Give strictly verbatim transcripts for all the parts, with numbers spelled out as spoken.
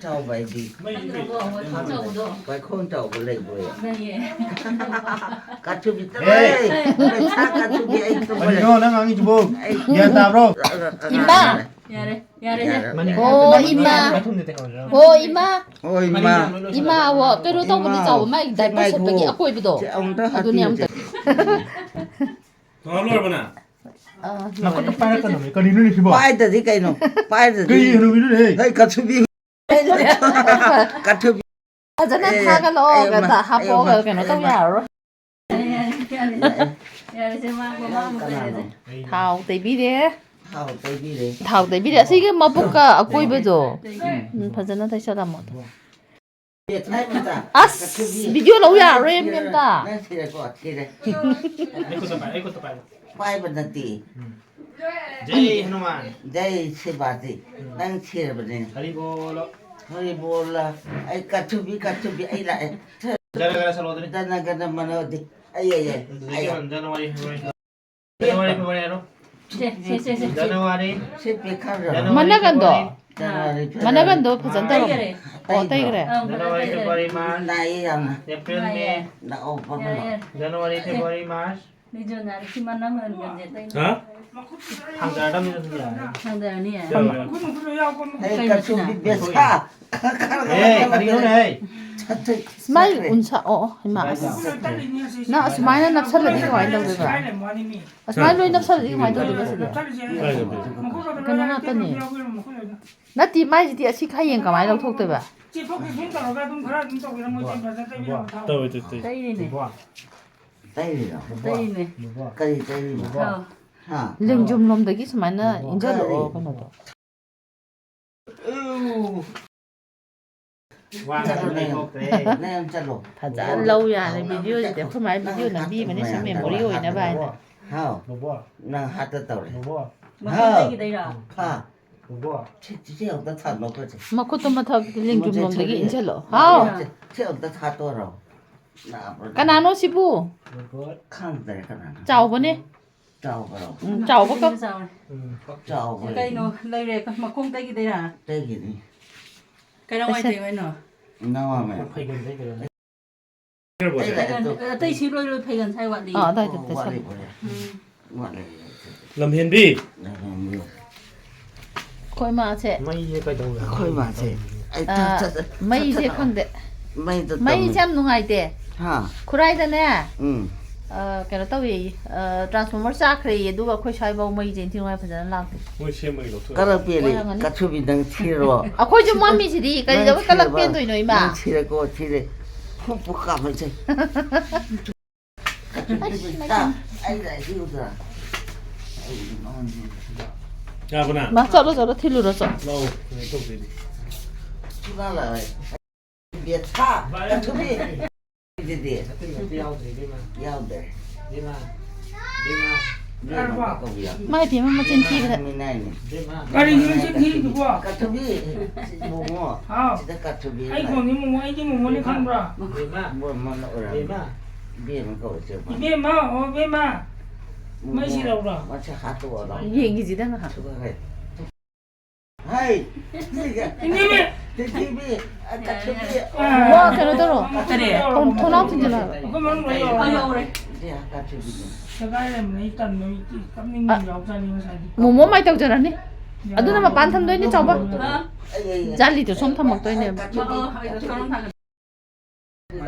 ꯆꯥꯎꯕ ꯍꯥꯏꯗꯤ ꯆꯥꯎꯕꯗꯣ꯫ ꯋꯥꯏꯈꯣꯡ ꯆꯥꯎꯕ ꯂꯩꯕ꯭ꯔꯣ? ꯂꯩꯌꯦ꯫ ꯀꯥꯊꯨꯕꯤ ꯑꯦ! ꯇꯧꯔꯦ꯫ ꯄꯩꯁꯥ ꯀꯥꯊꯨꯕꯤ ꯑꯩ ꯇꯨꯝꯕ ꯀꯔꯤꯅꯣ ꯅꯪ ꯉꯥꯡꯉꯤꯗꯨꯕꯣ? ꯑꯩ ꯒ꯭ꯌꯥꯟ ꯇꯥꯕ꯭ꯔꯣ? ꯏꯃꯥ! ꯌꯥꯔꯦ, ꯌꯥꯔꯦ, ꯁꯦ꯫ ꯌꯥꯔꯦ, ꯃꯅꯤꯡ ꯑꯣ, ꯏꯃꯥ꯫ ꯃꯊꯨꯝꯗ ꯇꯩꯍꯧꯔꯣ꯫ ꯍꯣ ꯏꯃꯥ! ꯍꯣꯏ ꯏꯃꯥ꯫ ꯏꯃꯥ! ꯑꯋꯣ ꯀꯩꯅꯣ ꯇꯧꯕꯗꯤ ꯏꯃꯥ꯫ ꯆꯥꯎꯕ ꯃꯥꯒꯤ ꯗꯥꯏꯄꯔ ꯁꯦꯠꯄꯒꯤ ꯉꯥꯏꯈꯣ꯫ ꯑꯀꯣꯏꯕꯗꯣ꯫ ꯁꯦ, ꯑꯃꯨꯛꯇ ꯑꯗꯨꯅꯦ ꯍꯥꯠꯄꯤꯌꯨꯁꯦ꯫ ꯑꯃꯨꯛꯇ꯫ ꯉꯥꯏꯍꯥꯛ ꯂꯣꯏꯔꯕꯅ? ꯑꯥ, ꯅꯈꯨꯠꯇ ꯂꯣꯏꯔꯦ꯫ ꯄꯥꯏꯔꯛꯀꯅꯨꯃꯤ ꯀꯔꯤꯅꯣꯅꯦ ꯁꯤꯕꯣ? ꯄꯥꯏꯗꯗꯤ ꯀꯩꯅꯣ? ꯄꯥꯏꯗꯗꯤ ꯀꯔꯤ ꯍꯅꯨꯕꯤꯅꯣꯅꯦ? ꯍꯩ ꯀꯥꯊꯨꯕꯤ꯫ ꯀꯥꯊꯨꯕꯤ꯫ ꯐꯖꯅ ꯑꯦ, ꯊꯥꯒꯠꯂꯛꯑꯣ ꯑꯦ, ꯒꯗ ꯃ-, ꯍꯥꯞꯄꯛꯑꯣ ꯑꯦ, ꯃ-, ꯀꯩꯅꯣ ꯇꯧ ꯑꯦ, ꯃ-, ꯌꯥꯔꯔꯣꯏ꯫ ꯌꯥꯔꯦ, ꯌꯥꯔꯦ, ꯌꯥꯔꯦ꯫ ꯌꯥꯔꯦꯁꯦ, ꯃꯥ, ꯃꯃꯥ ꯑꯃꯨꯛ ꯀꯩꯅꯣꯁꯦ꯫ ꯊꯥꯎ ꯇꯩꯕꯤꯔꯦ꯫ ꯊꯥꯎ ꯇꯩꯕꯤꯔꯦ꯫ ꯊꯥꯎ ꯇꯩꯕꯤꯔꯦ꯫ ꯑꯁꯤꯒꯤ ꯃꯕꯨꯛꯀ ꯑꯀꯣꯏꯕꯗꯣ꯫ ꯇꯩꯕꯤꯔꯦ꯫ ꯎꯝ, ꯐꯖꯅ ꯇꯩꯁꯜꯂꯝꯃꯣ꯫ ꯕꯦꯠ ꯍꯥꯏ ꯃꯆꯥ꯫ ꯑꯁ, ꯀꯥꯊꯨꯕꯤ꯫ ꯚꯤꯗꯤꯑꯣ ꯂꯧ ꯌꯥꯔꯔꯣꯏ, ꯃꯦꯝꯇ꯫ ꯅꯪ ꯁꯤꯔꯦꯀꯣ, ꯁꯤꯔꯦ꯫ ꯑꯩ ꯈꯨꯠꯇ ꯄꯥꯏ, ꯑꯩ ꯈꯨꯠꯇ ꯄꯥꯏ꯫ ꯄꯥꯏꯕ ꯅꯠꯇꯦ꯫ ꯎꯝ꯫ ꯖꯩ ꯍꯅꯨꯃꯥꯟ꯫ ꯖꯩ ꯁꯤꯕꯥꯁꯤ꯫ ꯅꯪ ꯁꯤꯔꯕꯅꯦ꯫ ꯍꯔꯤ ꯕꯣꯂꯣ꯫ ꯍꯔꯤ ꯕꯣꯜꯂ꯫ ꯑꯩ ꯀꯥꯊꯨꯕꯤ, ꯀꯥꯊꯨꯕꯤ, ꯑꯩ ꯂꯥꯛꯑꯦ꯫ ꯖꯔ ꯒꯔ ꯁꯂꯣꯗꯅꯤ꯫ ꯗꯅ ꯒꯅ ꯃꯅꯣꯗꯤ꯫ ꯑꯩ, ꯑꯩ, ꯑꯩ, ꯑꯩ, ꯑꯩ꯫ ꯖꯅꯋꯥꯔꯤ, ꯐꯦꯕ꯭ꯔꯨꯋꯥꯔꯤ꯫ ꯖꯅꯋꯥꯔꯤ, ꯐꯦꯕ꯭ꯔꯨꯋꯥꯔꯤ ꯍꯥꯏꯔꯣ꯫ ꯁꯦ, ꯁꯦ, ꯁꯦ, ꯁꯦ, ꯁꯦ꯫ ꯖꯅꯋꯥꯔꯤ꯫ ꯁꯤ ꯄꯤꯈꯥꯕ꯭ꯔꯣ? ꯖꯅꯋꯥꯔꯤ, ꯃꯅꯒꯟꯗꯣ? ꯐꯦꯕ꯭ꯔꯨꯋꯥꯔꯤ, ꯖꯅꯋꯥꯔꯤ, ꯃꯅꯒꯟꯗꯣ ꯐꯖꯅ ꯇꯧꯔꯝꯃꯣ꯫ ꯇꯩꯈꯔꯦ꯫ ꯑꯣ, ꯇꯩꯈ꯭ꯔꯦ꯫ ꯑꯪ, ꯖꯅꯋꯥꯔꯤ, ꯇꯩꯈꯔꯦ꯫ ꯐꯦꯕ꯭ꯔꯨꯋꯥꯔꯤ, ꯃꯥꯔꯆ, ꯅꯥꯏꯌꯦ ꯌꯥꯝꯅ꯫ ꯑꯦꯄ꯭ꯔꯤꯜ, ꯃꯦ꯫ ꯅꯥꯏꯌꯦ꯫ ꯂꯥꯛꯑꯣ, ꯐꯝꯃꯣ꯫ ꯅꯥꯏꯌꯦ꯫ January, February, March. ꯂꯤꯖꯣꯅꯥ, ꯁꯤ ꯃꯅꯝ ꯃꯅꯝ ꯒꯟꯖꯦ ꯇꯩꯅꯦ꯫ ꯍꯥ? ꯊꯥꯡꯗꯔꯗꯝꯅꯤ ꯑꯗꯨꯗꯤ ꯌꯥꯔꯦ꯫ ꯊꯥꯡꯗꯔꯅꯤ꯫ ꯌꯥꯔꯣꯏ꯫ ꯑꯩ ꯀꯩꯅꯣ ꯀꯥꯊꯨꯕꯤ ꯁꯤꯅ? ꯕꯦꯁꯥ꯫ ꯑꯦ, ꯀꯔꯤꯅꯣꯅꯦ, ꯍꯦ? ꯃꯥꯏ ꯎꯟꯁꯥ-, ꯑꯣ, ꯑꯣ, ꯏꯃꯥ, ꯑꯁ꯫ ꯅꯪ ꯑꯁꯨꯃꯥꯏꯅ ꯅꯞꯁꯜꯂꯗꯤ ꯀꯃꯥꯏꯅ ꯇꯧꯗꯣꯏꯕ? ꯑꯁꯨꯃꯥꯏꯅ ꯂꯣꯏ ꯅꯞꯁꯜꯂꯗꯤ ꯀꯃꯥꯏꯅ ꯇꯧꯗꯣꯏꯕ ꯁꯤꯗꯤ? ꯀꯩꯅꯣ ꯉꯥꯛꯇꯅꯦ꯫ ꯅꯠꯇꯦ, ꯃꯥꯏꯁꯤꯗꯤ ꯑꯁꯤ ꯍꯌꯦꯡ ꯀꯃꯥꯏꯅ ꯂꯧꯊꯣꯛꯇꯣꯏꯕ? ꯆꯦꯐꯣꯛ ꯆꯦꯐꯣꯡ ꯇꯧꯔꯒ ꯑꯗꯨꯝ ꯈꯔ ꯑꯗꯨꯝ ꯇꯧꯕꯤꯔꯝꯃꯣ, ꯏꯆꯦ, ꯐꯖꯅ ꯇꯩꯕꯤꯔꯝꯃꯣ, ꯊꯥꯎ꯫ ꯇꯧꯋꯦ, ꯇꯧꯋꯦ, ꯇꯧꯋꯦ꯫ ꯇꯩꯔꯤꯅꯦ꯫ ꯕꯣꯕꯣ, ꯇꯩꯔꯤꯔꯣ? ꯇꯩꯔꯤꯅꯦ꯫ ꯕꯣꯕꯣ, ꯀꯔꯤ ꯇꯩꯔꯤꯅꯣ? ꯕꯣꯕꯣ꯫ ꯑꯥꯎ꯫ ꯍꯥ? ꯂꯦꯡꯖꯨꯝ ꯂꯣꯝꯗꯒꯤ ꯁꯨꯃꯥꯏꯅ ꯎꯝ꯫ ꯏꯟꯖꯜꯂꯛꯑꯣ ꯀꯔꯤ? ꯀꯩꯅꯣꯗꯣ꯫ ꯑꯨ꯫ ꯋꯥ ꯆꯠꯂꯣ, ꯉꯥꯡꯕ ꯅꯪ꯫ ꯊꯣꯛꯇ꯭ꯔꯦ꯫ ꯅꯪ ꯆꯠꯂꯣ꯫ ꯐꯖꯅ ꯂꯧ ꯌꯥꯔꯦ ꯚꯤꯗꯤꯑꯣꯁꯤꯗꯤ꯫ ꯑꯩꯈꯣꯏ ꯃꯥꯏ ꯚꯤꯗꯤꯑꯣ ꯅꯝꯕꯤꯕꯅꯦ ꯁꯨꯝ ꯃꯦꯃꯣꯔꯤ ꯑꯣꯏꯅꯕ ꯍꯥꯏꯅ꯫ ꯍꯥꯎ꯫ ꯕꯣꯕꯣ, ꯅꯪ ꯍꯥꯠꯇ ꯇꯧꯔꯦ꯫ ꯕꯣꯕꯣ, ꯃꯈꯨꯠ ꯇꯩꯈꯤꯗꯩꯔꯣ? ꯍꯥ꯫ ꯕꯣꯕꯣ꯫ ꯁꯤ, ꯁꯤ, ꯁꯤ ꯑꯝꯇ ꯊꯥꯗꯣꯛꯈ꯭ꯔꯁꯦ꯫ ꯃꯈꯨꯠꯇꯣ ꯃꯊꯛ ꯂꯦꯡꯖꯨꯝ ꯃꯁꯤ ꯂꯣꯝꯗꯒꯤ ꯊꯨꯔꯤ꯫ ꯏꯟꯁꯤꯜꯂꯣ꯫ ꯍꯥꯎ꯫ ꯁꯤ, ꯁꯤ ꯑꯝꯇ ꯊꯥꯗꯣꯛꯑꯣ꯫ ꯅꯥꯕ꯭ꯔꯣ? ꯀꯅꯥꯅꯣ ꯁꯤꯕꯨ? ꯕꯣꯕꯣ꯫ ꯈꯪꯗ꯭ꯔꯦ ꯀꯅꯥꯅꯣ꯫ ꯆꯥꯎꯕꯅꯦ꯫ ꯆꯥꯎꯕ꯭ꯔꯣ? ꯎꯝ, ꯆꯥꯎꯕ ꯀꯞ-, ꯆꯥꯎꯔꯦ꯫ ꯎꯝ꯫ ꯆꯥꯎꯕ꯭ꯔꯣ? ꯀꯩꯅꯣ ꯂꯩꯔꯦ, ꯃꯈꯣꯡ ꯇꯩꯈꯤꯗꯩꯔꯥ? ꯇꯩꯒꯤꯅꯤ꯫ ꯀꯩꯗꯧꯉꯩ ꯑꯁ꯫ ꯇꯧꯏ ꯍꯥꯏꯅꯣ? ꯅꯋꯥ ꯃꯌꯥꯝ꯫ ꯐꯩꯒꯟ, ꯐꯩꯒꯟ꯫ ꯑꯩ ꯂꯥꯛꯑꯦ ꯇꯨ꯫ ꯑꯇꯩ ꯁꯤ ꯂꯣꯏ ꯂꯣꯏ ꯐꯩꯒꯟ ꯁꯥꯏ ꯋꯥꯠꯂꯤ꯫ ꯑꯥ, ꯑꯗꯥꯏꯗ, ꯑꯣ, ꯑꯗꯥꯏꯗ꯫ ꯋꯥꯠꯂꯤ, ꯋꯥꯠꯂꯤ꯫ ꯎꯝ꯫ ꯋꯥꯠꯂꯤ꯫ ꯂꯝꯍꯦꯟꯕꯤ꯫ ꯂꯝꯍꯦꯟꯕꯤ꯫ ꯑꯩꯈꯣꯏ ꯃꯥꯁꯦ꯫ ꯃꯩꯁꯦ ꯀꯩꯗꯧꯔꯦ? ꯑꯩꯈꯣꯏ ꯃꯥꯁꯦ꯫ ꯑꯩ ꯑꯥ, ꯊ-, ꯊ-, ꯊ-, ꯃꯩꯁꯦ ꯊ-, ꯊ-, ꯈꯪꯗꯦ꯫ ꯃꯩꯗꯣ ꯃꯩꯁꯦ ꯇꯝꯃꯤ꯫ ꯌꯥꯝ ꯅꯨꯡꯉꯥꯏꯇꯦ꯫ ꯍꯥ? ꯈꯨꯔꯥꯏꯗꯅꯦ꯫ ꯎꯝ꯫ ꯑ, ꯀꯩꯅꯣ ꯇꯧꯋꯦꯌꯦ, ꯑ, transformer ꯆꯥꯛꯈ꯭ꯔꯦꯌꯦ, ꯑꯗꯨꯒ ꯑꯩꯈꯣꯏ ꯁ꯭ꯋꯥꯏꯐꯥꯎ ꯃꯩꯁꯦ ꯏꯟꯊꯤ ꯅꯨꯡꯉꯥꯏ ꯐꯖꯅ ꯂꯥꯛꯇꯦ꯫ ꯃꯣꯏ ꯁꯦꯝꯕꯒꯤ ꯂꯧꯊꯣꯛꯑꯦ꯫ ꯀꯔꯝ ꯄꯦꯜꯂꯤ? ꯑꯣꯏꯔꯝꯒꯅꯤ꯫ ꯀꯥꯊꯨꯕꯤ ꯅꯪ ꯊꯤꯔꯣ? ꯑꯩꯈꯣꯏꯁꯨ ꯃꯝꯃꯤꯁꯤꯗꯤ, ꯅꯪ ꯀꯩꯗꯧꯕꯩ ꯀꯜꯂꯛ ꯊꯤꯔꯕ? ꯄꯦꯟꯗꯣꯏꯅꯣ, ꯏꯃꯥ? ꯅꯪ ꯊꯤꯔꯦꯀꯣ, ꯊꯤꯔꯦ꯫ ꯈꯨ ꯄꯨ ꯀꯥꯝꯃꯁꯦ꯫ ꯀꯥꯊꯨꯕꯤ ꯑꯩꯁ, ꯊꯤꯔ꯫ ꯃꯩ ꯊꯝ-, ꯑꯩ ꯂꯥꯏ ꯍꯤꯡꯗ꯭ꯔꯥ? ꯑꯩ ꯃꯉꯣꯟꯗ ꯌꯥꯕꯅ? ꯃꯥ ꯆꯠꯂꯣ, ꯆꯠꯂꯣ, ꯊꯤꯜꯂꯨꯔꯣ, ꯆꯠꯂꯣ꯫ ꯂꯧ, ꯀꯩꯅꯣ ꯇꯧꯗꯣꯏꯅꯤ꯫ ꯁꯨꯡꯂꯥꯛ ꯂꯥꯛꯑꯣꯏ꯫ ꯕꯦꯊꯥ, ꯀꯥꯊꯨꯕꯤ꯫ ꯑꯗꯨꯗꯤ꯫ ꯌꯥꯎꯗ꯭ꯔꯦ, ꯏꯕꯦꯝꯃ꯫ ꯌꯥꯎꯗ꯭ꯔꯦ꯫ ꯏꯕꯦꯝꯃ, ꯏꯕꯦꯝꯃ꯫ ꯏꯕꯦꯝꯃ ꯀꯧꯕ ꯌꯥꯎꯗ꯭ꯔꯦ꯫ ꯃꯥꯏ ꯄꯦꯝꯃ ꯃꯆꯤꯟ ꯊꯤꯕꯗ꯫ ꯃꯤꯅꯥꯏꯅꯦ꯫ ꯏꯕꯦꯝꯃ꯫ ꯀꯔꯤꯒꯤꯅꯣ ꯆꯤꯟ ꯊꯤꯔꯤꯗꯨꯕꯣ? ꯀꯥꯊꯨꯕꯤ, ꯁꯤ ꯃꯣꯃꯣ꯫ ꯍꯥꯎ꯫ ꯁꯤꯗ ꯀꯥꯊꯨꯕꯤ ꯑꯩ ꯂꯥꯛꯑꯦ꯫ ꯈꯣꯡꯁꯤ ꯃꯣꯃꯣ, ꯑꯩꯗꯤ ꯃꯣꯃꯣꯅꯤ ꯈꯪꯕ꯭ꯔꯥ? ꯏꯕꯦꯝꯃ꯫ ꯃꯣꯃꯣꯅ ꯑꯣꯏꯔꯝꯃꯦ꯫ ꯏꯕꯦꯝꯃ꯫ ꯏꯕꯦꯝꯃ ꯀꯧꯔꯁꯦ꯫ ꯏꯕꯦꯝꯃ, ꯑꯣ ꯏꯕꯦꯝꯃ꯫ ꯃꯣꯃꯣ꯫ ꯃꯩ ꯁꯤꯔꯧꯔꯣ? ꯃꯁꯤ ꯍꯥꯠꯇꯣꯛꯑꯣꯔꯣ? ꯌꯦꯡꯈꯤꯁꯤꯗ ꯉꯥꯏꯍꯥꯛ꯫ ꯊꯨꯒꯥꯏ꯫ ꯍꯩ! ꯏꯅꯦꯃꯤ! ꯇꯤꯊꯤꯕꯤ! ꯑ, ꯀꯥꯊꯨꯕꯤ! ꯑ, ꯋꯥ, ꯀꯩꯅꯣ ꯇꯧꯔꯣ꯫ ꯀꯔꯤ? ꯊꯣꯡ-, ꯊꯣꯡꯅꯥꯎ ꯊꯤꯡꯖꯤꯜꯂꯣ ꯍꯥꯏꯕ꯫ ꯑꯩꯈꯣꯏ ꯃꯅꯨꯡ ꯂꯣꯏ ꯌꯧꯔꯦ꯫ ꯑ, ꯌꯧꯔꯦ꯫ ꯏꯆꯦ, ꯀꯥꯊꯨꯕꯤꯗꯨ꯫ ꯁꯦꯒꯥꯏꯔꯝꯃꯦ, ꯑꯩ ꯇꯟꯕ, ꯃꯤ ꯀꯞꯅꯤꯡꯕ ꯑ, ꯌꯥꯎꯖꯥꯠꯅꯤ ꯉꯁꯥꯏꯗꯤ꯫ ꯃꯣꯃꯣ ꯃꯥꯏ ꯇꯧꯖꯔꯅꯤ꯫ ꯌꯥꯔꯦ꯫ ꯑꯗꯨꯅ ꯃꯄꯥꯟ ꯊꯝꯗꯣꯏꯅꯤ, ꯆꯥꯎꯕ꯫ ꯍꯥ? ꯑꯩ, ꯑꯩ, ꯑꯩ꯫ ꯖꯥꯂꯤꯗꯨ ꯁꯣꯝ ꯊꯝꯃꯛꯇꯣꯏꯅꯦꯕ꯫ ꯀꯥꯊꯨꯕꯤ, ꯑꯣ, ꯑꯣ, ꯑꯩ ꯀꯥꯊꯨꯕꯤ꯫ ꯀꯔꯝ ꯊꯥꯡꯒꯠ-,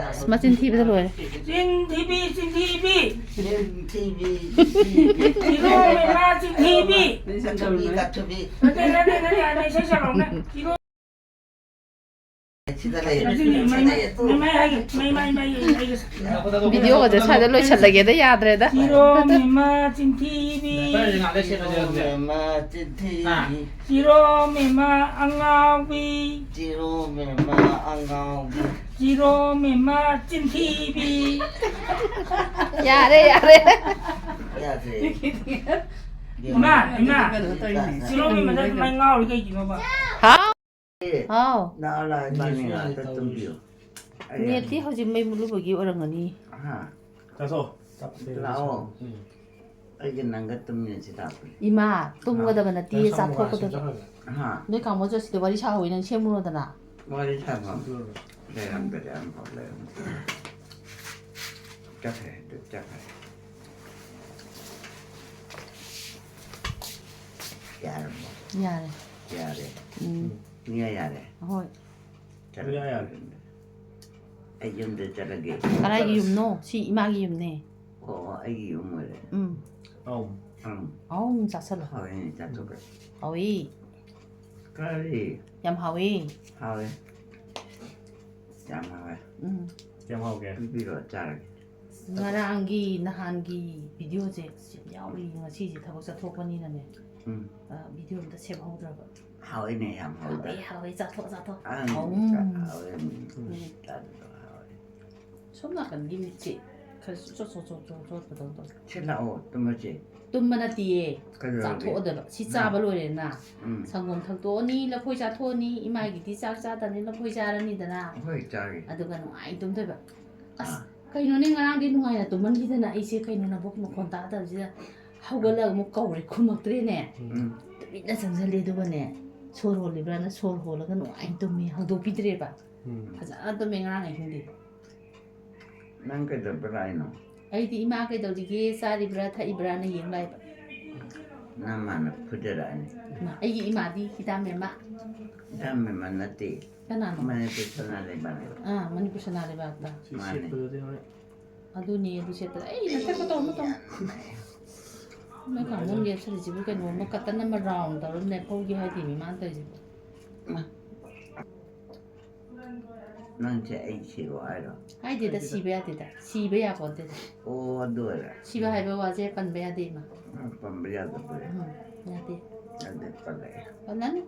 ꯑꯁ, ꯃꯆꯤꯟ ꯊꯤꯕꯗ ꯂꯣꯏꯔꯦ꯫ ꯆꯤꯟ ꯊꯤꯕꯤ, ꯆꯤꯟ ꯊꯤꯕꯤ꯫ ꯆꯤꯟ ꯊꯤꯕꯤ, ꯆꯤꯟ ꯊꯤꯕꯤ꯫ ꯆꯤꯔꯣ ꯃꯦꯃꯥ ꯆꯤꯟ ꯊꯤꯕꯤ꯫ ꯀꯥꯊꯨꯕꯤ, ꯀꯥꯊꯨꯕꯤ꯫ ꯅꯠꯇꯦ, ꯅꯠꯇꯦ, ꯅꯠꯇꯦ, ꯑꯗ ꯏꯁꯩ ꯁꯛꯂꯛꯑꯣꯅꯦ꯫ ꯆꯤꯔꯣ ꯁꯤꯗ ꯂꯩ꯫ ꯁꯤꯗ ꯂꯩ꯫ ꯃꯩ, ꯃꯩ, ꯃꯩ, ꯃꯩ ꯍꯥꯏꯒꯦ, ꯃꯩ, ꯃꯩ, ꯃꯩ, ꯃꯩ, ꯃꯩ꯫ ꯚꯤꯗꯤꯑꯣꯒꯁꯦ ꯁ꯭ꯋꯥꯏꯗ ꯂꯣꯏꯁꯤꯜꯂꯒꯦꯗ, ꯌꯥꯗ꯭ꯔꯦꯗ꯫ ꯆꯤꯔꯣ ꯃꯦꯃꯥ ꯆꯤꯟꯊꯤꯕꯤ꯫ ꯆꯤꯔꯣ ꯃꯦꯃꯥ ꯆꯤꯟꯊꯤꯕꯤ꯫ ꯆꯤꯔꯣ ꯃꯦꯃꯥ ꯑꯉꯥꯎꯕꯤ꯫ ꯆꯤꯔꯣ ꯃꯦꯃꯥ ꯑꯉꯥꯎꯕꯤ꯫ ꯆꯤꯔꯣ ꯃꯦꯃꯥ ꯆꯤꯟꯊꯤꯕꯤ꯫ ꯌꯥꯔꯦ, ꯌꯥꯔꯦ꯫ ꯌꯥꯗ꯭ꯔꯦ꯫ ꯏꯃꯥ, ꯏꯃꯥ꯫ ꯀꯩꯅꯣ ꯇꯧꯔꯤꯅꯦ꯫ ꯆꯤꯔꯣ ꯃꯦꯃꯥꯗ ꯑꯗꯨꯃꯥꯏ ꯉꯥꯎꯔꯤ ꯀꯩꯒꯤꯅꯣꯕ? ꯍꯥꯎ꯫ ꯍꯥꯎ꯫ ꯅꯥꯎ ꯂꯥꯛꯑꯣ, ꯏꯕꯥꯅꯤ ꯉꯥꯛꯇ ꯇꯨꯝꯕꯤꯌꯨ꯫ ꯅꯦꯠꯇꯤ ꯍꯧꯖꯤꯛ ꯃꯩ ꯃꯨꯠꯂꯨꯕꯒꯤ ꯑꯣꯏꯔꯝꯒꯅꯤ꯫ ꯍꯥ? ꯆꯥꯊꯣꯛꯑꯣ꯫ ꯂꯥꯛꯑꯣ꯫ ꯎꯝ꯫ ꯑꯩꯒ ꯅꯪꯒ ꯇꯨꯝꯃꯤꯟꯅꯁꯤ ꯂꯥꯛꯄꯅꯦ꯫ ꯏꯃꯥ, ꯇꯨꯝꯒꯗꯕ ꯅꯠꯇꯦ, ꯅꯪ ꯆꯥꯊꯣꯛꯀꯗꯕ꯫ ꯆꯥꯔꯒ꯫ ꯍꯥ? ꯅꯣꯏ ꯀꯥꯡꯕꯨꯁꯨ ꯑꯁꯤꯗ ꯋꯥꯔꯤ ꯁꯥꯍꯧꯋꯤ, ꯅꯪ ꯁꯦꯝꯃꯨꯔꯣꯗꯅ꯫ ꯋꯥꯔꯤ ꯁꯥꯐꯝ ꯂꯩꯔꯝꯗ꯭ꯔꯦ, ꯑꯃꯐꯥꯎ ꯂꯩꯔꯝꯗ꯭ꯔꯦ꯫ ꯆꯠꯈ꯭ꯔꯦ, ꯑꯗꯨ ꯆꯠꯈ꯭ꯔꯦ꯫ ꯌꯥꯔꯕꯣ? ꯌꯥꯔꯦ꯫ ꯌꯥꯔꯦ꯫ ꯎꯝ꯫ ꯏꯌꯥ ꯌꯥꯔꯦ꯫ ꯍꯣꯏ꯫ ꯆꯠꯂꯒꯦ꯫ ꯏꯌꯥ ꯌꯥꯔꯦ꯫ ꯑꯩ ꯌꯨꯝꯗ ꯆꯠꯂꯒꯦ꯫ ꯀꯗꯥꯏꯒꯤ ꯌꯨꯝꯅꯣ? ꯁꯤ ꯏꯃꯥꯒꯤ ꯌꯨꯝꯅꯦ꯫ ꯑꯣ, ꯑꯩꯒꯤ ꯌꯨꯝ ꯑꯣꯏꯔꯦ꯫ ꯎꯝ꯫ ꯑꯧ꯫ ꯎꯝ꯫ ꯑꯧ, ꯆꯥꯁꯜꯂꯣ꯫ ꯍꯣꯏ, ꯆꯥꯊꯣꯛꯈ꯭ꯔꯦ꯫ ꯍꯥꯎꯏ꯫ ꯀꯔꯤ? ꯌꯥꯝ ꯍꯥꯎꯏ꯫ ꯍꯥꯎꯋꯦ꯫ ꯌꯥꯝ ꯍꯥꯎꯋꯦ꯫ ꯎꯝ꯫ ꯀꯌꯥꯝ ꯍꯥꯎꯒꯦ? ꯄꯤꯕꯤꯔꯣ, ꯆꯥꯔꯒꯦ꯫ ꯉꯔꯥꯡꯒꯤ, ꯅꯍꯥꯟꯒꯤ videoꯁꯦ ꯌꯥꯎꯔꯤ꯫ ꯉꯁꯤꯁꯦ ꯊꯕꯛ ꯆꯠꯊꯣꯛꯄꯅꯤꯅꯅꯦ, ꯎꯝ꯫ ꯑ, video ꯑꯝꯇ ꯁꯦꯝꯍꯧꯗ꯭ꯔꯕ꯫ ꯍꯥꯎꯋꯤꯅꯦ, ꯌꯥꯝ ꯍꯥꯎꯗ꯫ ꯍꯥꯎꯋꯦ, ꯍꯥꯎꯋꯦ, ꯆꯥꯊꯣꯛ, ꯆꯥꯊꯣꯛ꯫ ꯑꯪ, ꯍꯥꯎ꯫ ꯍꯥꯎꯋꯦ, ꯎꯝ꯫ ꯎꯝ꯫ ꯆꯥꯊꯣꯛ, ꯍꯥꯎꯋꯦ꯫ ꯁꯣꯝ ꯅꯥꯀꯟꯒꯤ ꯃꯤꯠꯁꯦ ꯈꯔ ꯆꯣꯠ, ꯆꯣꯠ, ꯆꯣꯠ, ꯆꯣꯠ, ꯆꯣꯠꯄꯗꯧ ꯇꯧꯋꯦ꯫ ꯁꯤ ꯂꯥꯛꯑꯣ, ꯇꯨꯝꯃꯁꯦ꯫ ꯇꯨꯝꯕ ꯅꯠꯇꯦꯌꯦ꯫ ꯀꯩꯗꯧꯔꯒꯦ? ꯆꯥꯊꯣꯛꯑꯗꯕ꯫ ꯁꯤ ꯅꯪ ꯆꯥꯕ ꯂꯣꯏꯔꯦꯅ꯫ ꯎꯝ꯫ ꯁꯪꯒꯣꯝ ꯊꯛꯇꯣꯛꯑꯅꯤ, ꯂꯐꯣꯏ ꯆꯥꯊꯣꯛꯑꯅꯤ, ꯏꯃꯥꯒꯤꯗꯤ ꯆꯥꯛ ꯆꯥꯗꯕꯅꯤ, ꯂꯐꯣꯏ ꯆꯥꯔꯅꯤꯗꯅ꯫ ꯍꯣꯏ, ꯆꯥꯒꯦ꯫ ꯑꯗꯨꯒ ꯅꯨꯡꯉꯥꯏ ꯇꯨꯝꯗꯣꯏꯕ꯫ ꯑꯁ, ꯑꯥ꯫ ꯀꯩꯅꯣꯅꯦ, ꯉꯔꯥꯡꯗꯤ ꯅꯨꯡꯉꯥꯏꯅ ꯇꯨꯝꯃꯟꯈꯤꯗꯅ ꯑꯩꯁꯦ ꯀꯩꯅꯣ ꯅꯕꯨꯛ ꯃꯈꯣꯟ ꯇꯥꯗꯕꯁꯤꯗ ꯍꯧꯒꯠꯂꯒ ꯑꯃꯨꯛ ꯀꯧꯔꯦ, ꯈꯨꯝꯃꯛꯇ꯭ꯔꯦꯅꯦ꯫ ꯎꯝ꯫ ꯇꯨꯃꯤꯟꯅ ꯆꯪꯁꯤꯜꯂꯦ, ꯑꯗꯨꯒꯅꯦ, ꯁꯣꯔ ꯍꯣꯜꯂꯤꯕ꯭ꯔꯥꯅ ꯁꯣꯔ ꯍꯣꯜꯂꯒ ꯅꯨꯡꯉꯥꯏꯅ ꯇꯨꯝꯃꯦ, ꯍꯧꯗꯣꯛꯄꯤꯗ꯭ꯔꯦꯕ꯫ ꯎꯝ꯫ ꯐꯖꯅ ꯇꯨꯝꯃꯦ ꯉꯔꯥꯡ ꯑꯍꯤꯡꯗꯤ꯫ ꯅꯪ ꯀꯩꯗꯧꯕ ꯂꯥꯛꯏꯅꯣ? ꯑꯩꯗꯤ ꯏꯃꯥ ꯀꯩꯗꯧꯔꯤꯒꯦ, ꯆꯥꯔꯤꯕ꯭ꯔꯥ, ꯊꯛꯏꯕ꯭ꯔꯥꯅ ꯌꯦꯡ ꯂꯥꯛꯏꯕ꯫ ꯅꯪ ꯃꯥꯅ ꯐꯨꯗꯔꯛꯑꯅꯤ꯫ ꯏꯃꯥ, ꯑꯩꯒꯤ ꯏꯃꯥꯗꯤ ꯍꯤꯗꯥꯝꯃꯦꯝꯃ꯫ ꯍꯤꯗꯥꯝꯃꯦꯝꯃ ꯅꯠꯇꯦ꯫ ꯀꯅꯥꯅꯣ? ꯃꯅꯤꯄꯨꯔ ꯁꯅꯥ ꯂꯩꯕꯥꯛꯅꯦꯕ꯫ ꯑꯥ, ꯃꯅꯤꯄꯨꯔ ꯁꯅꯥ ꯂꯩꯕꯥꯛꯇ꯫ ꯁꯤ ꯃꯥꯅꯦ꯫ ꯁꯦꯠꯄꯗꯗꯤ ꯍꯣꯏ꯫ ꯑꯗꯨꯅꯦ, ꯑꯗꯨ ꯁꯦꯠꯄꯗ ꯑꯩ ꯅꯠꯇꯦ ꯀꯩꯗꯧꯅꯣ ꯇꯧ-, ꯅꯣꯏ ꯀꯥꯡꯕꯨꯅ ꯌꯦꯞꯁꯜꯂꯤꯁꯤꯕꯨ ꯀꯩꯅꯣꯝꯃ ꯀꯇꯟ ꯑꯃ ꯔꯥꯎꯟ ꯇꯧꯔ ꯅꯦꯠꯐꯧꯒꯤ ꯍꯥꯏꯗꯦꯃꯤ ꯃꯥꯅ ꯇꯧꯔꯤꯁꯤꯕꯨ꯫ ꯃꯥ꯫ ꯅꯪꯁꯦ ꯑꯩ ꯁꯤꯔꯣ ꯍꯥꯏꯔꯣ? ꯍꯥꯏꯗꯦꯗ, ꯁꯤꯕ ꯌꯥꯗꯦꯗ꯫ ꯁꯤꯕ ꯌꯥꯄꯣꯟꯇꯦꯗ꯫ ꯑꯣ, ꯑꯗꯨ ꯑꯣꯏꯔꯦ꯫ ꯁꯤꯕ ꯍꯥꯏꯕ ꯋꯥꯁꯦ ꯄꯟꯕ ꯌꯥꯗꯦ, ꯏꯃꯥ꯫ ꯎꯝ, ꯄꯟꯕ ꯌꯥꯗꯕ ꯑꯣꯏꯔꯦ꯫ ꯎꯝ, ꯌꯥꯗꯦ꯫ ꯑꯗꯨ ꯄꯜꯂꯛꯑꯦ꯫ ꯄꯜꯂꯅꯨ꯫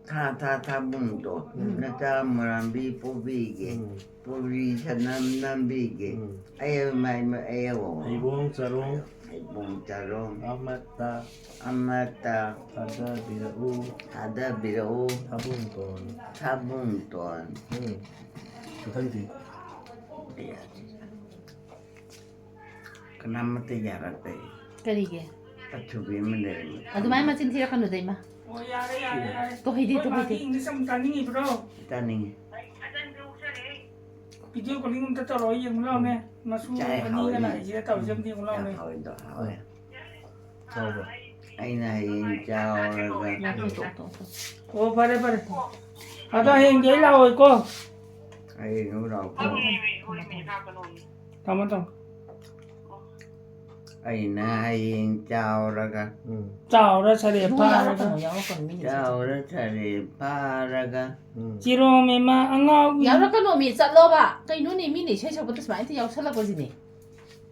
ꯊꯥ, ꯊꯥ, ꯊꯥꯕꯨꯡꯗꯣ, ꯎꯝ꯫ ꯅꯆꯥ ꯃꯔꯥꯝꯕꯤ ꯄꯣꯕꯤꯒꯦ꯫ ꯎꯝ꯫ ꯄꯨꯔꯤ ꯁꯅꯝ ꯅꯝꯕꯤꯒꯦ꯫ ꯎꯝ꯫ ꯑꯌꯦꯜ ꯃꯥꯏ ꯃ-, ꯑꯌꯦꯜ ꯋꯥ꯫ ꯍꯩꯕꯣꯡ ꯆꯔꯣꯡ꯫ ꯍꯩꯕꯣꯡ ꯆꯔꯣꯡ꯫ ꯑꯃꯠꯇ꯫ ꯑꯃꯠꯇ꯫ ꯊꯥꯗꯕꯤꯔꯛꯎ꯫ ꯊꯥꯗꯕꯤꯔꯛꯎ꯫ ꯊꯥꯕꯨꯡꯇꯣꯟ꯫ ꯊꯥꯕꯨꯡꯇꯣꯟ꯫ ꯎꯝ꯫ ꯃꯊꯪꯗꯤ? ꯀꯅꯥꯃꯠꯇ ꯌꯥꯔꯛꯇꯦ꯫ ꯀꯔꯤꯒꯤ? ꯑꯊꯨꯕꯤ ꯑꯃ ꯂꯩꯔꯝꯃꯤ꯫ ꯑꯗꯨꯃꯥꯏꯅ ꯃꯆꯤꯟ ꯊꯤꯔꯛꯀꯅꯨꯗ, ꯏꯃꯥ꯫ ꯑꯣ, ꯌꯥꯔꯦ, ꯌꯥꯔꯦ, ꯌꯥꯔꯦ꯫ ꯇꯣ ꯍꯩꯗꯤ, ꯑꯩꯈꯣꯏ ꯇꯣ ꯃꯥꯒꯤ ꯍꯩꯗꯤ꯫ English ꯑꯃꯨꯛ ꯇꯥꯅꯤꯡꯉꯤꯕ꯭ꯔꯣ? ꯇꯥꯅꯤꯡꯉꯤ꯫ Video calling ꯑꯝꯇ ꯇꯧꯔꯛꯑꯣ, ꯌꯦꯡꯉꯨ ꯂꯥꯎꯅꯦ꯫ ꯃꯁꯨ ꯆꯥꯏ, ꯑꯅꯤꯒ ꯍꯥꯎꯏ꯫ ꯂꯥꯛꯏꯁꯤꯒ ꯇꯧꯔꯤꯁꯦ ꯑꯝꯇ ꯌꯦꯡꯉꯨ ꯂꯥꯎꯅꯦ꯫ ꯌꯥꯝ ꯍꯥꯎꯏꯗꯣ, ꯍꯥꯎꯏ꯫ ꯍꯥꯎꯕ꯭ꯔꯣ? ꯑꯩꯅ ꯍꯌꯦꯡ ꯆꯥꯎꯔꯒ ꯌꯥꯝ ꯇꯣꯛ, ꯇꯣꯛ, ꯇꯣꯛ꯫ ꯑꯣ, ꯐꯔꯦ, ꯐꯔꯦ꯫ ꯑꯗꯣ ꯍꯌꯦꯡꯗꯤ ꯑꯩ ꯂꯥꯛꯑꯣꯏꯀꯣ꯫ ꯍꯌꯦꯡ ꯑꯃꯨꯛ ꯂꯥꯛꯑꯣꯀꯣ꯫ ꯊꯝꯃꯣ, ꯊꯝꯃꯣ꯫ ꯑꯩꯅ ꯍꯌꯦꯡ ꯆꯥꯎꯔꯒ꯫ ꯎꯝ꯫ ꯆꯥꯎꯔ ꯁꯔꯦ ꯏꯕꯨꯡꯉꯣ, ꯐꯥꯔꯒ꯫ ꯌꯥꯎꯔꯛꯀꯅꯨ, ꯌꯥꯎꯔꯛꯀꯅꯨ, ꯃꯤꯅ ꯏꯁꯩ ꯆꯥꯎꯔ ꯁꯔꯦ ꯐꯥꯔꯒ꯫ ꯎꯝ꯫ ꯆꯤꯔꯣꯝ ꯏꯃꯥ ꯑꯉꯥꯎꯕꯤ꯫ ꯌꯥꯎꯔꯛꯀꯅꯣ, ꯃꯤ ꯆꯠꯂꯣꯕ꯫ ꯀꯩꯅꯣꯅꯦ, ꯃꯤꯅ ꯏꯁꯩ ꯁꯛꯄꯗ ꯁꯨꯃꯥꯏꯅ ꯍꯦꯛꯇ ꯌꯥꯎꯁꯜꯂꯛꯄꯁꯤꯅꯦ꯫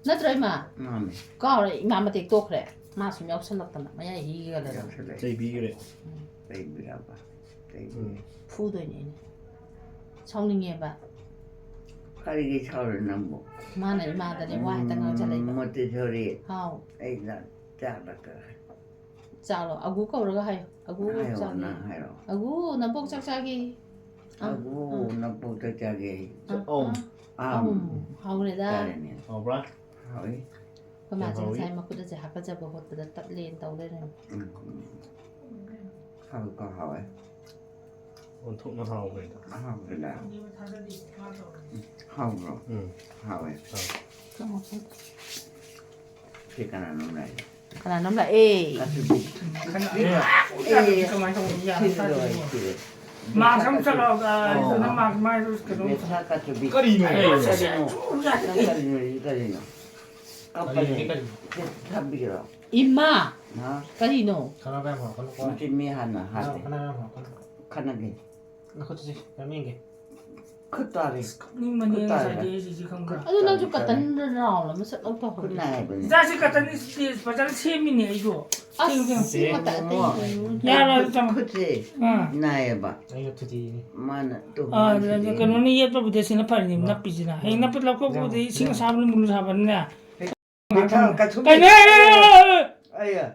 ꯅꯠꯇ꯭ꯔꯣ, ꯏꯃꯥ? ꯃꯥꯅꯦ꯫ ꯀꯥꯎꯔꯦ, ꯏꯃꯥ ꯃꯇꯦꯛ ꯇꯣꯛꯈ꯭ꯔꯦ꯫ ꯃꯥ ꯁꯨꯝ ꯌꯥꯎꯁꯜꯂꯛꯇꯅ, ꯃꯌꯥꯏ ꯍꯤꯒ ꯂꯩꯔꯝꯃꯦ꯫ ꯌꯥꯎꯁꯜꯂꯛꯑꯦ꯫ ꯆꯩꯕꯤꯈ꯭ꯔꯦ꯫ ꯎꯝ꯫ ꯆꯩꯕꯤꯔꯕ? ꯆꯩꯕꯤꯔꯦ꯫ ꯎꯝ꯫ ꯐꯨꯗꯣꯏꯅꯦ ꯑꯩꯅ꯫ ꯁꯥꯎꯅꯤꯡꯉꯦꯕ꯫ ꯀꯔꯤꯒꯤ ꯁꯥꯎꯔꯤꯅꯣ ꯅꯪꯕꯨ? ꯃꯥꯅ ꯏꯃꯥꯗꯅꯦ ꯋꯥ ꯍꯦꯛꯇ ꯉꯥꯡꯁꯜꯂꯛꯏꯕ꯫ ꯎꯝ, ꯃꯣꯇꯦꯁꯣꯔꯤ꯫ ꯍꯥꯎ꯫ ꯑꯩꯅ ꯆꯥꯛꯂꯛꯀ꯫ ꯆꯥꯛꯂꯣ? ꯑꯒꯨ ꯀꯧꯔꯒ ꯍꯥꯏꯌꯣ꯫ ꯑꯒꯨ ꯍꯥꯏꯌꯣ, ꯆꯥꯒꯦ꯫ ꯅꯪ ꯍꯥꯏꯔꯣ꯫ ꯑꯒꯨ, ꯅꯕꯣꯛ ꯆꯥꯛ ꯆꯥꯒꯦ꯫ ꯑꯥ, ꯑꯒꯨ, ꯑꯥ꯫ ꯅꯕꯣꯛ ꯆꯥꯛ ꯆꯥꯒꯦ꯫ ꯑꯥ, ꯑꯝ꯫ ꯑꯥ꯫ ꯑꯝ꯫ ꯑꯝ꯫ ꯍꯥꯎꯔꯦꯗ꯫ ꯆꯥꯔꯦꯅꯦ꯫ ꯍꯥꯎꯕ꯭ꯔꯥ? ꯍꯥꯎꯏ꯫ ꯑꯩꯈꯣꯏ ꯃꯥꯁꯦ ꯌꯥꯝ ꯍꯥꯎꯏ꯫ ꯉꯁꯥꯏ ꯃꯈꯨꯠ ꯑꯁꯦ ꯍꯥꯀꯠꯆꯕ ꯍꯣꯠꯄꯗ ꯇꯠꯂꯦꯅ ꯇꯧ ꯂꯩꯔꯝꯃꯦ꯫ ꯎꯝ꯫ ꯍꯥꯎꯏꯀꯣ, ꯍꯥꯎꯋꯦ꯫ ꯑꯣꯟꯊꯣꯛꯅ ꯍꯥꯎꯈ꯭ꯔꯦꯗ꯫ ꯍꯥꯎꯈ꯭ꯔꯦꯗ꯫ ꯍꯥꯎꯕ꯭ꯔꯣ? ꯎꯝ꯫ ꯍꯥꯎꯋꯦ꯫ ꯍꯥꯎꯋꯦ꯫ ꯁꯤ ꯀꯅꯥꯅꯣꯝ ꯂꯥꯛꯑꯦ꯫ ꯀꯅꯥꯅꯣꯝ ꯂꯥꯛꯑꯦ꯫ ꯑꯗꯨꯗꯤ꯫ ꯀꯅꯥ-, ꯑꯦ, ꯑꯦ, ꯀꯃꯥꯏꯅ ꯇꯧꯕꯅꯣ? ꯌꯥꯔꯦ, ꯁꯤꯗꯤ ꯇꯥꯗꯦ꯫ ꯂꯣꯏꯔꯦ, ꯁꯤꯗꯤ꯫ ꯃꯥꯁ ꯑꯃ ꯆꯠꯂꯣ, ꯑ, ꯑꯣ꯫ ꯅꯪ ꯃꯥꯁ ꯃꯥꯏꯗꯨ ꯀꯩꯅꯣꯝ ꯕꯦꯊꯥ ꯀꯥꯆꯨꯕꯤ꯫ ꯀꯔꯤꯅꯣ? ꯑꯦ, ꯀꯔꯤꯅꯣ? ꯅꯪ ꯀꯔꯤꯅꯣ, ꯁꯤ ꯀꯔꯤꯅꯣ? ꯀꯞꯄꯅꯦ꯫ ꯀꯔꯤꯅꯣ, ꯀꯔꯤꯅꯣ? ꯁꯤ ꯊꯝꯕꯤꯔꯣ? ꯏꯃꯥ! ꯍꯥ? ꯀꯔꯤꯅꯣ? ꯈꯠꯅꯕ ꯌꯥꯝ ꯍꯧꯔꯛꯀꯅꯨꯀꯣ꯫ ꯃꯁꯤ ꯃꯤ ꯍꯥꯟꯅ ꯍꯥꯠꯂꯦ꯫ ꯈꯠꯅꯕ ꯌꯥꯝ ꯍꯧꯔꯛꯀꯅꯨ꯫ ꯈꯠꯅꯒꯦ꯫ ꯅꯈꯨꯠꯇꯨ ꯁꯤ, ꯀꯩꯅꯣꯝ ꯌꯦꯡꯒꯦ꯫ ꯈꯨꯠ ꯇꯥꯔꯦ꯫ ꯑꯁ, ꯀꯞꯅꯤꯡꯕꯅꯦ ꯈꯨꯠ ꯇꯥꯔꯦ꯫ ꯉꯁꯥꯏꯗꯤ ꯑꯩꯁꯦ, ꯁꯤ ꯈꯪꯕ꯭ꯔꯥ? ꯈꯨꯠ ꯑꯗꯨ ꯅꯪꯁꯨ ꯇꯥꯔꯦ꯫ Curtain round ꯑꯃ ꯁꯠ ꯂꯧꯊꯣꯛꯍꯧꯗꯦ꯫ ꯈꯨꯠ ꯅꯥꯏ ꯍꯥꯏꯕꯅꯦ꯫ ꯏꯆꯥꯁꯤ curtain stage ꯐꯖꯅ ꯁꯦꯝꯃꯤꯅꯦ ꯑꯩꯁꯨ꯫ ꯑꯁ, ꯁꯦꯝ, ꯁꯦꯝ꯫ ꯁꯤ ꯃꯇꯥꯏ ꯑꯇꯩ ꯌꯥꯔꯣꯏ, ꯈꯨꯠ, ꯆꯪꯉꯣ꯫ ꯈꯨꯠꯁꯦ ꯑꯥ꯫ ꯅꯥꯏꯌꯦꯕ꯫ ꯑꯩꯅ ꯊꯨꯗꯦꯛꯏꯅꯦ꯫ ꯃꯥꯅ ꯇꯨ ꯑꯥ, ꯍꯨꯝꯁꯦ꯫ ꯀꯩꯅꯣꯅ ꯌꯦꯠꯄꯕꯨꯗꯤ ꯁꯤꯅ ꯐꯔꯤꯅꯦ, ꯃꯥ꯫ ꯅꯞꯄꯤꯁꯤꯅ꯫ ꯍꯌꯦꯡ ꯅꯞꯄ ꯂꯧꯊꯣꯛꯄꯕꯨꯗꯤ ꯌꯥꯝ, ꯏꯁꯤꯡ ꯌꯥꯝ꯫ ꯑꯁꯥꯕꯅ ꯃꯨꯜꯂꯨ ꯁꯥꯕꯅꯤꯅ꯫ ꯕꯦꯊꯥ ꯀꯥꯆꯨꯕꯤ꯫ ꯀꯩꯅꯣ? ꯑꯩꯌꯥ꯫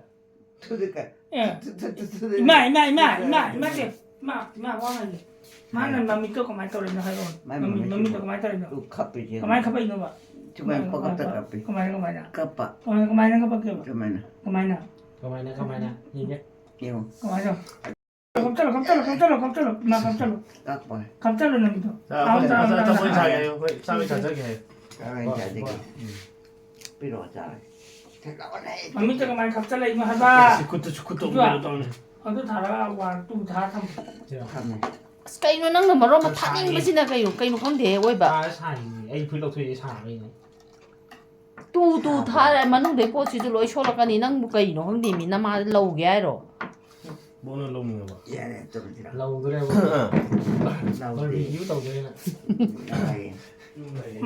ꯊꯨꯗꯦꯛꯀꯦ꯫ ꯑꯦ꯫ ꯊꯨ, ꯊꯨ, ꯊꯨ, ꯊꯨ, ꯊꯨ꯫ ꯏꯃꯥ, ꯏꯃꯥ, ꯏꯃꯥ, ꯏꯃꯥ, ꯏꯃꯥ, ꯁꯦ꯫ ꯏꯃꯥ, ꯏꯃꯥ, ꯋꯥ ꯉꯥꯡꯒꯦ꯫ ꯃꯥꯅ ꯍꯥꯏꯌꯣ꯫ ꯃꯃꯤꯠꯇꯣ ꯀꯃꯥꯏꯅ ꯇꯧꯔꯤꯅꯣ ꯍꯥꯏꯔꯛꯑꯣꯅꯦ꯫ ꯃꯥꯏ ꯃꯃꯤꯠ, ꯃꯃꯤꯠꯁꯤꯕꯨ ꯃꯃꯤꯠꯇꯣ ꯀꯃꯥꯏꯅ ꯇꯧꯔꯤꯅꯣ? ꯇꯨ ꯈꯞꯄꯤꯁꯦ꯫ ꯀꯃꯥꯏꯅ ꯈꯞꯄꯛꯏꯅꯣꯕ? ꯁꯨꯃꯥꯏꯅ ꯀꯃꯥꯏꯅ, ꯄꯪꯀꯞꯇ ꯀꯃꯥꯏꯅ, ꯀꯞꯄꯤ꯫ ꯀꯃꯥꯏꯅ, ꯀꯃꯥꯏꯅ? ꯀꯞꯄ꯫ ꯀꯃꯥꯏꯅ, ꯀꯃꯥꯏꯅ ꯀꯞꯄꯛꯀꯦꯕ? ꯁꯨꯃꯥꯏꯅ꯫ ꯀꯃꯥꯏꯅ? ꯀꯃꯥꯏꯅ? ꯌꯦꯡꯒꯦ꯫ ꯌꯦꯡꯉꯣ꯫ ꯀꯃꯥꯏꯅ ꯇꯧ? ꯈꯞꯆꯜꯂꯣ, ꯈꯞꯆꯜꯂꯣ, ꯈꯞꯆꯜꯂꯣ, ꯈꯞꯆꯜꯂꯣ, ꯏꯃꯥ, ꯈꯞꯆꯜꯂꯣ꯫ ꯂꯥꯛꯄ꯫ ꯈꯞꯆꯜꯂꯣ ꯅꯪꯒꯤꯗꯣ꯫ ꯑꯩꯈꯣꯏ ꯍꯥꯎꯅ ꯆꯥꯎ, ꯍꯥꯎꯅ ꯑꯆꯥꯄꯣꯠ ꯆꯥꯎ꯫ ꯆꯥꯒꯦ ꯍꯥꯏꯌꯨ, ꯑꯩꯈꯣꯏ ꯆꯥꯕꯩ ꯆꯥꯖꯒꯦ ꯍꯥꯏꯌꯨ꯫ ꯆꯥꯕꯩ ꯆꯥꯖꯒꯦ꯫ ꯎꯝ꯫ ꯄꯤꯔꯛꯑꯣ ꯆꯥꯔꯒꯦ꯫ ꯊꯤꯜꯂꯛꯑꯣꯅꯦ꯫ ꯃꯃꯤꯠꯇ ꯀꯃꯥꯏꯅ ꯈꯞꯆꯜꯂꯛꯏꯅꯣ ꯍꯥꯏꯕ? ꯁꯤ ꯈꯨꯠꯇ, ꯁꯤ ꯈꯨꯠꯇ ꯏꯆꯥ꯫ ꯎꯕꯗꯣ ꯇꯧꯅꯦ꯫ ꯑꯗꯨ ꯊꯥꯔꯒ ꯋꯥꯟ ꯇꯨ ꯊꯥꯔ ꯊꯝꯃꯣ꯫ ꯊꯝꯃꯦ꯫ ꯑꯁ, ꯀꯩꯅꯣ ꯅꯪꯅ ꯃꯔꯣꯟ ꯑꯃ ꯊꯥꯅꯤꯡꯕꯁꯤꯅ ꯀꯩꯅꯣ, ꯀꯩꯅꯣ ꯈꯪꯗꯦ ꯑꯣꯏꯕ꯫ ꯊꯥꯔ ꯁꯥꯏꯅꯤ꯫ ꯑꯩ ꯐꯨꯔꯤꯠ ꯂꯧꯊꯣꯛꯏꯁꯦ ꯁꯥꯕꯩꯅꯦ꯫ ꯇꯨ ꯇꯨ ꯊꯥꯔꯦ, ꯃꯅꯨꯡꯗꯩ ꯄꯣꯠꯁꯤꯁꯨ ꯂꯣꯏ ꯁꯣꯛꯂꯛꯀꯅꯤ꯫ ꯅꯪꯕꯨ ꯀꯩꯅꯣ ꯈꯪꯗꯦ ꯃꯤ, ꯅꯃꯥꯗ ꯂꯧꯒꯦ ꯍꯥꯏꯔꯣ? ꯕꯣꯛꯅ ꯂꯧꯅꯤꯡꯉꯕ? ꯌꯥꯔꯦ, ꯇꯨꯝꯁꯤꯔ꯫ ꯂꯧꯗ꯭ꯔꯦꯕ꯫ ꯂꯧꯗꯦ꯫ ꯔꯤꯚꯤꯌꯨ ꯇꯧꯗꯣꯏꯅ꯫ ꯌꯥꯔꯦ꯫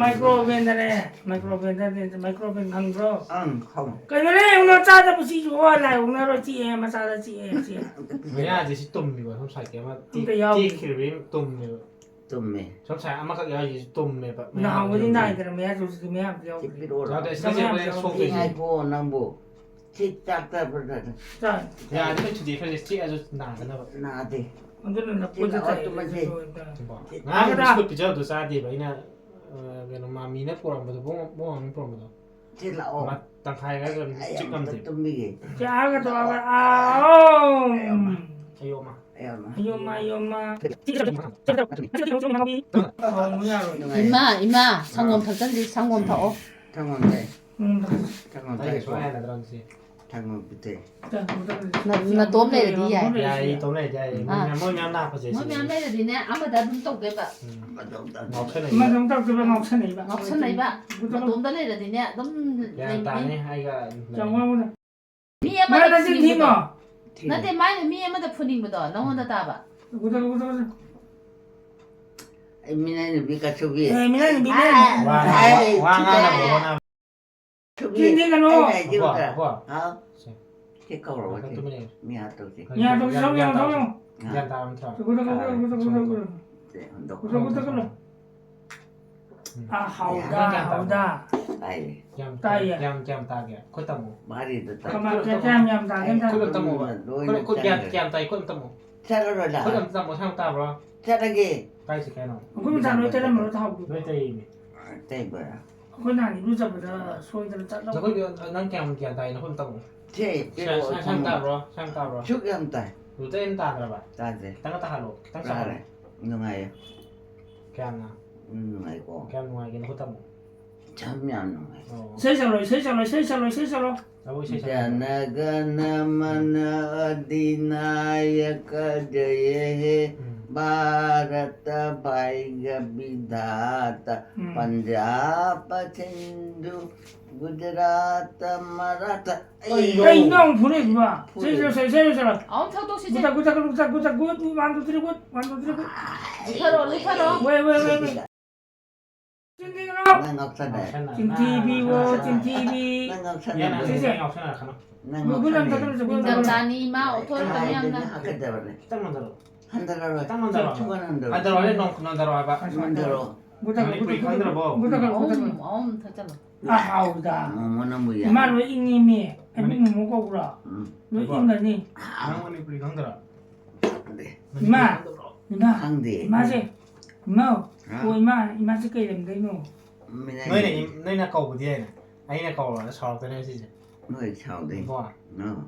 ꯃꯥꯏꯀ꯭ꯔꯣ ꯑꯣꯚꯦꯟꯗꯅꯦ, ꯃꯥꯏꯀ꯭ꯔꯣ ꯑꯣꯚꯦꯟꯗꯅꯦ, ꯃꯥꯏꯀ꯭ꯔꯣ ꯑꯣꯚꯦꯟ ꯈꯪꯕ꯭ꯔꯣ? ꯑꯪ, ꯈꯪꯉꯦ꯫ ꯀꯩꯅꯣꯅꯦ, ꯌꯦꯡꯉꯨꯅ ꯆꯥꯗꯕ ꯁꯤꯁꯨ, ꯍꯣꯏ, ꯂꯥꯏ ꯑꯣꯛꯅꯔꯣꯏ, ꯆꯤꯛꯑꯦ, ꯃꯆꯥꯗ ꯆꯤꯛꯑꯦ, ꯆꯤꯛꯑꯦ꯫ ꯃꯌꯥꯁꯦ ꯁꯤ ꯇꯨꯝꯃꯤꯕ, ꯁꯣꯝ ꯁꯥꯏꯠꯀꯤ ꯑꯃ ꯇꯦꯛ-, ꯑꯝꯇ ꯌꯥꯎꯗꯦ꯫ ꯇꯦꯛꯈ꯭ꯔꯤꯕ ꯇꯨꯝꯃꯤꯕ꯫ ꯇꯨꯝꯃꯦ꯫ ꯁꯣꯝ ꯁꯥꯏꯠ ꯑꯃꯈꯛ ꯌꯥꯎꯔꯤꯁꯦ ꯇꯨꯝꯃꯦꯕ꯫ ꯅꯍꯥꯟ ꯍꯣꯏꯗꯤ ꯃꯌꯥꯁꯦ ꯅꯥꯏꯗꯅ ꯃꯌꯥ ꯆꯧꯁꯤꯗꯤ ꯃꯌꯥꯝ ꯌꯥꯎꯈ꯭ꯔꯦ꯫ ꯁꯤ ꯄꯤꯔꯛꯑꯣꯔꯣ? ꯌꯥꯎꯗꯦ, ꯁꯤ ꯃꯌꯥꯝ ꯍꯣꯔꯦꯟ ꯌꯥꯎꯈ꯭ꯔꯦ꯫ ꯁꯣꯛꯇꯣꯏꯁꯦ꯫ ꯉꯥꯏꯈꯣ ꯅꯪꯕꯨ꯫ ꯁꯤ ꯆꯥꯛ ꯆꯥꯕ꯭ꯔꯗꯅ꯫ ꯆꯥꯏ꯫ ꯌꯥꯗꯦ, ꯅꯣꯏ ꯊꯨꯗꯦꯛꯈ꯭ꯔꯁꯦ ꯆꯤꯛꯑꯁꯨ ꯅꯥꯗꯅꯕ꯫ ꯅꯥꯗꯦ꯫ ꯑꯗꯨꯅ ꯂꯐꯣꯏꯗ ꯊꯤꯜꯂꯛꯑꯣ, ꯆꯥꯏ꯫ ꯇꯨꯝꯃꯁꯦ꯫ ꯉꯔꯥꯡ ꯕꯤꯁꯀꯨꯠ ꯄꯤꯖꯕꯗꯣ ꯆꯥꯗꯦꯕ ꯑꯩꯅ, ꯑ, ꯀꯩꯅꯣ, ꯃꯥꯃꯤꯅ ꯄꯨꯔꯛꯄꯗꯣ, ꯕꯣ-, ꯕꯣ ꯃꯥꯃꯤꯅ ꯄꯨꯔꯛꯄꯗꯣ꯫ ꯊꯤꯜꯂꯛꯑꯣ꯫ ꯃꯥ ꯇꯪꯈꯥꯏꯒ ꯑꯩ ꯆꯤꯛ ꯑꯝꯇ ꯉꯝꯗꯦ꯫ ꯇꯨꯝꯕꯤꯒꯦ꯫ ꯆꯥꯒ ꯇꯧꯔꯒ, ꯑꯥꯎ! ꯑꯌꯣꯃ꯫ ꯑꯌꯣꯃ꯫ ꯑꯌꯣꯃ꯫ ꯑꯌꯣꯃ, ꯑꯌꯣꯃ꯫ ꯍꯧꯕ ꯌꯥꯔꯣꯏ꯫ ꯅꯨꯡꯉꯥꯏ꯫ ꯏꯃꯥ, ꯏꯃꯥ, ꯁꯪꯒꯣꯝ ꯊꯛꯆꯟꯁꯤ, ꯁꯪꯒꯣꯝ ꯊꯛꯑꯣ꯫ ꯊꯪꯒꯣꯝꯗꯩ꯫ ꯎꯝ꯫ ꯊꯪꯒꯣꯝ ꯑꯩꯒ ꯊꯛꯑꯦꯀꯣ꯫ ꯁꯨꯡꯌꯥ ꯌꯥꯅꯗ꯭ꯔꯣ ꯁꯤ? ꯊꯪꯒꯣꯝ ꯄꯤꯊꯛꯑꯦ꯫ ꯅ-, ꯅꯇꯣꯝ ꯂꯩꯔꯗꯤ ꯌꯥꯏ꯫ ꯌꯥꯏ, ꯏꯇꯣꯝ ꯂꯩꯔꯗꯤ ꯌꯥꯏ꯫ ꯃꯣꯏ ꯑꯥ꯫ ꯃꯌꯥꯝ, ꯃꯣꯏ ꯃꯌꯥꯝ ꯂꯥꯛꯄꯁꯦ ꯃꯣꯏ ꯃꯌꯥꯝ ꯁꯤꯗꯅꯦ꯫ ꯂꯩꯔꯗꯤꯅꯦ, ꯑꯃꯗ ꯑꯗꯨꯝ ꯇꯧꯗꯣꯏꯕ꯫ ꯎꯝ꯫ ꯑꯗꯨꯝ ꯇꯧ-꯫ ꯉꯥꯎꯁꯟꯅꯩ꯫ ꯑꯃꯗ ꯑꯃꯨꯛ ꯇꯧꯗꯣꯏꯕ, ꯉꯥꯎꯁꯟꯅꯩꯕ꯫ ꯉꯥꯎꯁꯟꯅꯩꯕ꯫ ꯃꯇꯣꯝꯗ ꯂꯩꯔꯗꯤꯅꯦ, ꯑꯗꯨꯝ ꯒ꯭ꯌꯥꯟ ꯂꯩꯅꯤ꯫ ꯇꯥꯅꯤ ꯑꯩꯒ꯫ ꯆꯥꯝꯃꯉꯥ ꯑꯃꯗ꯫ ꯃꯤ ꯃꯥ ꯑꯃꯗ ꯅꯆꯤꯟ ꯊꯤꯅꯣ? ꯐꯨꯅꯤꯡꯕꯗꯣ꯫ ꯅꯠꯇꯦ, ꯃꯥꯏꯅ ꯃꯤ ꯑꯃꯗ ꯐꯨꯅꯤꯡꯕꯗꯣ, ꯅꯪꯉꯣꯟꯗ ꯇꯥꯕ꯫ ꯎꯗ, ꯎꯗ, ꯎꯗ꯫ ꯑꯩ ꯃꯤꯅꯥꯏ ꯅꯨꯄꯤ ꯀꯥꯁꯨꯕꯤ꯫ ꯑꯦ, ꯃꯤꯅꯥꯏ ꯅꯨꯄꯤ, ꯑꯥ꯫ ꯃꯤꯅꯥꯏ ꯅꯨꯄꯤ꯫ ꯋꯥ, ꯋꯥ ꯉꯥꯡꯅꯕ ꯍꯣꯠꯅꯕ꯫ ꯀꯥꯁꯨꯕꯤ꯫ ꯆꯤꯟ ꯊꯤꯒꯅꯨ꯫ ꯑꯩꯅ ꯍꯥꯏꯁꯦ ꯑꯕꯣ, ꯎꯗ꯭ꯔꯥ? ꯑꯕꯣ꯫ ꯍꯥꯎ꯫ ꯁꯦ꯫ ꯁꯤ ꯀꯧꯔꯕ ꯉꯥꯛꯇ ꯁꯤ? ꯇꯨꯃꯤꯟ ꯂꯩꯌꯨ꯫ ꯃꯤ ꯍꯥꯠꯇꯧꯁꯤ꯫ ꯃꯤ ꯍꯥꯠꯇꯧꯁꯤ, ꯁꯣꯝ ꯌꯥꯝ ꯇꯧꯒꯅꯨ꯫ ꯒ꯭ꯌꯥꯟ ꯇꯥꯔꯕ ꯅꯠꯇ꯭ꯔꯣ? ꯎꯗ, ꯎꯗ, ꯎꯗ, ꯎꯗ, ꯎꯗ꯫ ꯁꯦ, ꯍꯟꯗꯣꯛ-꯫ ꯎꯗ, ꯎꯗ, ꯎꯗ꯫ ꯎꯝ꯫ ꯑꯥ, ꯍꯥꯎꯗ, ꯒ꯭ꯌꯥꯟ ꯇꯥꯔꯕ? ꯍꯥꯎꯗ꯫ ꯇꯥꯏꯌꯦ꯫ ꯌꯥꯝ ꯇꯥꯏꯌꯦ꯫ ꯀꯌꯥꯝ, ꯀꯌꯥꯝ ꯇꯥꯒꯦ? ꯈꯨꯠ ꯇꯝꯃꯣ꯫ ꯃꯥꯔꯤꯗ ꯇꯥꯏ꯫ ꯀꯃꯥꯏ, ꯀꯌꯥꯝ, ꯀꯌꯥꯝ ꯌꯥꯝ ꯇꯥꯒꯦ ꯑꯝꯇ? ꯈꯨꯠ ꯑꯝ ꯇꯝꯃꯣꯕ꯫ ꯂꯣꯏꯅ ꯈꯨꯠ, ꯈꯨꯠ ꯒ꯭ꯌꯥꯟ, ꯆꯪꯈ꯭ꯔꯦ꯫ ꯒ꯭ꯌꯥꯟ ꯇꯥꯏ, ꯈꯨꯠ ꯑꯝ ꯇꯝꯃꯣ꯫ ꯆꯠꯂꯔꯣꯏ ꯂꯥꯛꯑꯣ꯫ ꯈꯨꯠ ꯑꯝ ꯇꯝꯃꯣ, ꯁꯥꯡ ꯇꯥꯕ꯭ꯔꯣ? ꯆꯠꯂꯒꯦ꯫ ꯀꯥꯏ ꯆꯠꯀꯦ ꯍꯥꯏꯅꯣ? ꯑꯩꯈꯣꯏ ꯃꯆꯥ ꯂꯣꯏ ꯇꯩꯔꯝꯃꯔꯣꯏ, ꯊꯥꯎꯗꯨ꯫ ꯂꯣꯏ ꯇꯩꯔꯤꯅꯦ꯫ ꯇꯩꯕ꯭ꯔꯥ? ꯑꯩꯈꯣꯏ ꯅꯍꯥꯟ ꯏꯔꯨꯖꯕꯗ ꯁꯣꯏꯗꯅ ꯆꯠꯂꯝ-꯫ ꯅꯈꯣꯏꯗꯤ ꯅꯪ ꯀꯌꯥꯝ ꯒ꯭ꯌꯥꯟ ꯇꯥꯏꯅꯣ? ꯈꯨꯠ ꯑꯝ ꯇꯝꯃꯣ꯫ ꯁꯦ, ꯁꯥ- ꯄꯤꯔꯛꯑꯣ, ꯁꯥ- ꯁꯥ ꯌꯥꯝ ꯊꯝꯃꯣ꯫ ꯇꯥꯕ꯭ꯔꯣ? ꯁꯥ ꯌꯥꯝ ꯇꯥꯕ꯭ꯔꯣ? ꯁꯨꯛ ꯌꯥꯝ ꯇꯥꯏ꯫ ꯔꯨꯇ ꯌꯥꯝ ꯇꯥꯗ꯭ꯔꯕ? ꯇꯥꯗꯦ꯫ ꯈꯤꯇꯪꯒ ꯇꯥꯍꯜꯂꯣ, ꯈꯤꯇꯪ ꯇꯥꯔꯦ꯫ ꯁꯥꯍꯜꯂꯣ꯫ ꯅꯨꯡꯉꯥꯏꯌꯦ꯫ ꯀꯌꯥꯝꯅ? ꯎꯝ, ꯅꯨꯡꯉꯥꯏꯀꯣ꯫ ꯀꯌꯥꯝ ꯅꯨꯡꯉꯥꯏꯒꯦ? ꯅꯈꯨꯠ ꯊꯝꯃꯣ꯫ ꯌꯥꯝ, ꯌꯥꯝ ꯅꯨꯡꯉꯥꯏ꯫ ꯑꯣ꯫ ꯏꯁꯩ ꯁꯛꯂꯣ, ꯏꯁꯩ ꯁꯛꯂꯣ, ꯏꯁꯩ ꯁꯛꯂꯣ, ꯏꯁꯩ ꯁꯛꯂꯣ꯫ ꯖꯅ ꯒꯅ ꯃꯅ ꯑꯙꯤꯅꯥꯌꯀ ꯖꯌ ꯍꯦ ꯎꯝ꯫ ꯚꯥꯔꯇ ꯚꯥꯒ꯭ꯌ ꯕꯤꯙꯥꯇ ꯎꯝ꯫ ꯄꯟꯖꯥꯕ ꯁꯤꯟꯙꯨ ꯒꯨꯖꯔꯥꯇ ꯃꯔꯥꯊ꯫ ꯑꯩ ꯀꯩꯅꯣ ꯑꯃꯨꯛ ꯐꯨꯔꯛꯏꯁꯤꯕꯣ? ꯐꯨꯔꯛꯏ꯫ ꯁꯦ, ꯁꯦ, ꯁꯦ, ꯁꯦ, ꯁꯦ꯫ ꯑꯃꯨꯛ ꯊꯛꯇꯣꯛꯁꯤꯁꯦ꯫ ꯒꯨꯠ ꯊꯛ, ꯒꯨꯠ ꯊꯛ, ꯒꯨꯠ ꯊꯛ, ꯒꯨꯠ ꯊꯛ, good. One, two, three, good. One, two, three, good. ꯂꯨꯊꯔꯣ, ꯂꯨꯊꯔꯣ꯫ ꯋꯦ, ꯋꯦ, ꯋꯦ, ꯋꯦ꯫ ꯆꯤꯟꯊꯤꯒꯅꯣ꯫ ꯅꯪ ꯉꯥꯎꯁꯟꯅꯩ꯫ ꯆꯤꯟꯊꯤꯕꯤꯋꯣ, ꯆꯤꯟꯊꯤꯕꯤ꯫ ꯅꯪ ꯉꯥꯎꯁꯟꯅꯩ꯫ ꯌꯥꯅꯤ, ꯁꯤꯁꯦ꯫ ꯉꯥꯎꯁꯟꯅꯔꯛꯀꯅꯨ꯫ ꯅꯪ ꯒꯨꯠ, ꯒꯨꯠ ꯌꯥꯝ ꯉꯥꯎꯁꯟꯅꯩ꯫ ꯊꯛꯀꯅꯨ, ꯒꯨꯠ ꯌꯥꯝ ꯊꯛꯀꯅꯨ꯫ ꯅꯤꯡꯊꯝꯊꯥꯅꯤ ꯏꯃꯥ, ꯑꯣꯊꯣꯔꯛꯀꯅꯤ ꯌꯥꯝꯅ꯫ ꯀꯥꯏꯗꯒꯤ ꯍꯥꯀꯠꯆꯕꯅꯦ꯫ ꯈꯤꯇꯪ ꯅꯣꯟꯊꯔꯛꯑꯣ꯫ ꯍꯟꯊꯔꯛꯑꯔꯣꯏ꯫ ꯈꯤꯇꯪ ꯅꯣꯟꯊꯔꯛꯑꯣ꯫ ꯁꯨꯡꯍꯟ ꯍꯟꯊꯔꯣꯏ꯫ ꯍꯟꯊꯔꯛꯑꯣ, ꯍꯥꯏꯗꯤ ꯅꯣꯟ-, ꯅꯣꯟꯊꯔꯛꯑꯣ ꯍꯥꯏꯕ꯫ ꯍꯟꯊꯔꯛꯑꯣ꯫ ꯒꯨꯠ ꯊꯛ, ꯒꯨꯠ ꯊꯛ, ꯃꯅꯤꯄꯨꯔꯤ ꯈꯪꯗ꯭ꯔꯕꯣ? ꯒꯨꯠ ꯊꯛ, ꯒꯨꯠ ꯊꯛ꯫ ꯑꯍꯨꯝ, ꯑꯍꯨꯝ ꯊꯛꯆꯜꯂꯣ꯫ ꯑ, ꯍꯥꯎꯗ꯫ ꯃꯣꯃꯣ ꯅꯪꯕꯨ ꯌꯥꯏ꯫ ꯏꯃꯥ ꯂꯣꯏ ꯏꯪꯉꯤꯃꯤ꯫ ꯑꯩ ꯃꯣꯃꯣ ꯀꯧꯕ꯭ꯔꯣ? ꯎꯝ꯫ ꯂꯣꯏ ꯏꯪꯒꯅꯤ꯫ ꯅꯪ ꯃꯅꯤꯄꯨꯔꯤ ꯈꯪꯗ꯭ꯔꯣ? ꯈꯪꯗꯦ꯫ ꯏꯃꯥ, ꯏꯃꯥ꯫ ꯈꯪꯗꯦ꯫ ꯏꯃꯥꯁꯦ, ꯏꯃꯥ꯫ ꯍꯥ? ꯑꯣ, ꯏꯃꯥ, ꯏꯃꯥꯁꯦ ꯀꯩ ꯂꯝꯗꯩꯅꯣ? ꯃꯤꯅ ꯅꯣꯏꯅ ꯏꯝ-, ꯅꯣꯏꯅ ꯀꯧꯕꯗꯤ ꯌꯥꯏꯅ꯫ ꯑꯩꯅ ꯀꯧꯔꯒ ꯁꯥꯎꯔꯛꯇꯣꯏꯅꯦ ꯁꯤꯁꯦ꯫ ꯅꯣꯏ ꯁꯥꯎꯗꯣꯏꯅꯤ꯫ ꯀꯣ? ꯅꯣ꯫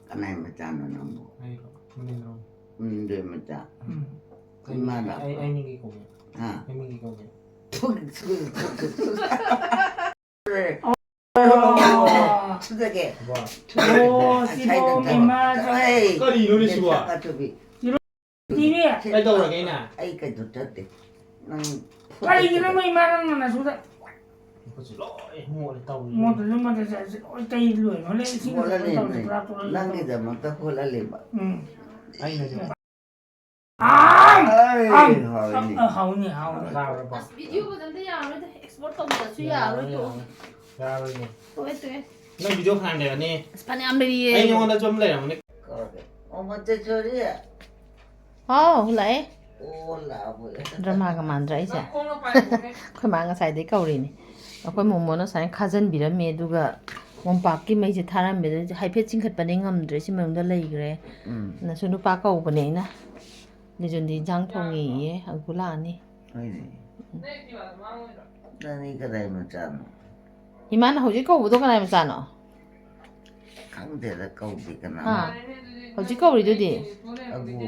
ꯀꯅꯥꯏ ꯃꯆꯥꯅꯣ ꯅꯪꯕꯨ? ꯑꯩꯔꯣ? ꯃꯅꯤꯡꯗ꯭ꯔꯣ? ꯃꯅꯤꯡꯗ꯭ꯔꯣ ꯃꯆꯥ? ꯎꯝ꯫ ꯏꯃꯥꯅ꯫ ꯑꯩ, ꯑꯩ ꯃꯤꯡꯒꯤ ꯀꯧꯒꯦ꯫ ꯍꯥ? ꯑꯩ ꯃꯤꯡꯒꯤ ꯀꯧꯒꯦ꯫ ꯊꯨ, ꯊꯨ, ꯊꯨ, ꯊꯨ, ꯊꯨ꯫ ꯑꯣ꯫ ꯊꯨꯗꯒꯦ꯫ ꯕꯥ꯫ ꯊꯨꯗꯒꯦ꯫ ꯑꯣ, ꯉꯁꯥꯏꯗ ꯁꯤꯕꯣ, ꯊꯕꯛ ꯏꯃꯥ, ꯇꯧꯔꯦ꯫ ꯀꯔꯤꯅꯣꯅꯦ ꯁꯤꯕꯣ? ꯌꯦꯟꯁꯥꯡ ꯑꯊꯨꯕꯤ꯫ ꯇꯤꯚꯤ꯫ ꯀꯩꯗꯧꯔꯒꯦ ꯑꯩꯅ? ꯑꯩ ꯀꯩꯁꯨ ꯆꯠꯇꯦ꯫ ꯅꯪ ꯀꯔꯤꯒꯤꯅꯣ ꯅꯣꯏ ꯏꯃꯥ ꯅꯪꯅ ꯅꯁꯨꯗ? ꯃꯈꯨꯠꯁꯦ ꯂꯣꯏ ꯃꯣꯠꯂꯦ ꯇꯧꯔꯤꯁꯦ꯫ ꯃꯣꯠꯇꯁꯨ ꯃꯣꯠꯇꯁꯨ ꯑꯁꯤ ꯂꯣꯏ ꯇꯩ ꯂꯣꯏꯔꯦ꯫ ꯍꯣꯔꯦꯟ ꯏꯁꯤꯡ ꯃꯣꯠꯂꯅꯤ ꯇꯧꯔꯁꯤ ꯅꯣꯏ꯫ ꯄꯨꯔꯥ ꯇꯣꯛꯂꯅꯤ꯫ ꯅꯪꯒꯤꯗꯃꯛꯇ ꯍꯣꯠꯍꯜꯂꯤꯕ꯫ ꯎꯝ꯫ ꯑꯩꯅꯁꯨ꯫ ꯑꯥꯝ! ꯑꯩ ꯑꯥꯝ! ꯍꯥꯎꯔꯅꯤ꯫ ꯑ, ꯑ, ꯍꯥꯎꯅꯤ, ꯍꯥꯎꯅꯤ꯫ ꯆꯥꯔꯕꯣ? ꯑꯁ, video ꯐꯖꯅ ꯌꯥꯔꯣꯏꯗ꯫ Export ꯇꯧꯗ꯭ꯔꯁꯨ ꯌꯥꯔꯣꯏ, ꯌꯥꯔꯣꯏ, ꯇꯣꯛꯑꯣ꯫ ꯌꯥꯔꯣꯏ꯫ ꯌꯥꯔꯣꯏꯅꯦ꯫ ꯇꯣꯛꯑꯦ, ꯇꯣꯛꯑꯦ꯫ ꯅꯪ video ꯐꯅꯌꯥꯝ ꯂꯩꯔꯝꯅꯤ꯫ ꯑꯁ, ꯐꯅꯌꯥꯝ ꯂꯩꯔꯤꯌꯦ꯫ ꯑꯩ ꯅꯉꯣꯟꯗꯁꯨ ꯑꯃ ꯂꯩꯔꯝꯒꯅꯤ꯫ ꯀꯧꯔꯒꯦ꯫ ꯑꯣ, ꯃꯣꯟꯇꯦꯁꯣꯔꯤ꯫ ꯍꯥꯎ, ꯂꯥꯛꯑꯦ꯫ ꯑꯣ, ꯂꯥꯛꯑꯕꯣ? ꯗ꯭ꯔꯃꯥꯒ ꯃꯥꯟꯗ꯭ꯔꯥ ꯑꯩꯁꯦ? ꯅꯈꯣꯡꯅ ꯄꯥꯏꯕꯅꯦ꯫ ꯑꯩꯈꯣꯏ ꯃꯥ ꯉꯁꯥꯏꯗꯩ ꯀꯧꯔꯤꯅꯦ꯫ ꯑꯩꯈꯣꯏ ꯃꯣꯃꯣꯅ ꯁꯨꯃꯥꯏꯅ ꯈꯥꯖꯟꯕꯤꯔꯝꯃꯦ, ꯑꯗꯨꯒ ꯃꯣꯝꯄꯥꯛꯀꯤ ꯃꯩꯁꯦ ꯊꯥꯔꯝꯃꯦ, ꯑꯗꯨ ꯍꯥꯏꯐꯦꯠ ꯆꯤꯡꯈꯠꯄꯅꯦ ꯉꯝꯗ꯭ꯔꯦ, ꯁꯤ ꯃꯅꯨꯡꯗ ꯂꯩꯈ꯭ꯔꯦ꯫ ꯎꯝ꯫ ꯅꯁꯨ ꯅꯨꯄꯥ ꯀꯧꯕꯅꯦ ꯑꯩꯅ꯫ ꯂꯤꯖꯣꯟꯗꯤ ꯏꯟꯁꯥꯡ ꯊꯣꯡꯉꯤꯌꯦ, ꯑꯒꯨ ꯂꯥꯛꯑꯅꯤ꯫ ꯍꯣꯏꯅꯦ꯫ ꯅꯪꯗꯤ ꯀꯗꯥꯏ ꯃꯆꯥꯅꯣ? ꯏꯃꯥꯅ ꯍꯧꯖꯤꯛ ꯀꯧꯕꯗꯣ ꯀꯅꯥꯏ ꯃꯆꯥꯅꯣ? ꯈꯪꯗꯦꯗ, ꯀꯧꯗꯦ ꯀꯅꯥ? ꯍꯥ? ꯍꯧꯖꯤꯛ ꯀꯧꯔꯤꯗꯨꯗꯤ? ꯑꯒꯨ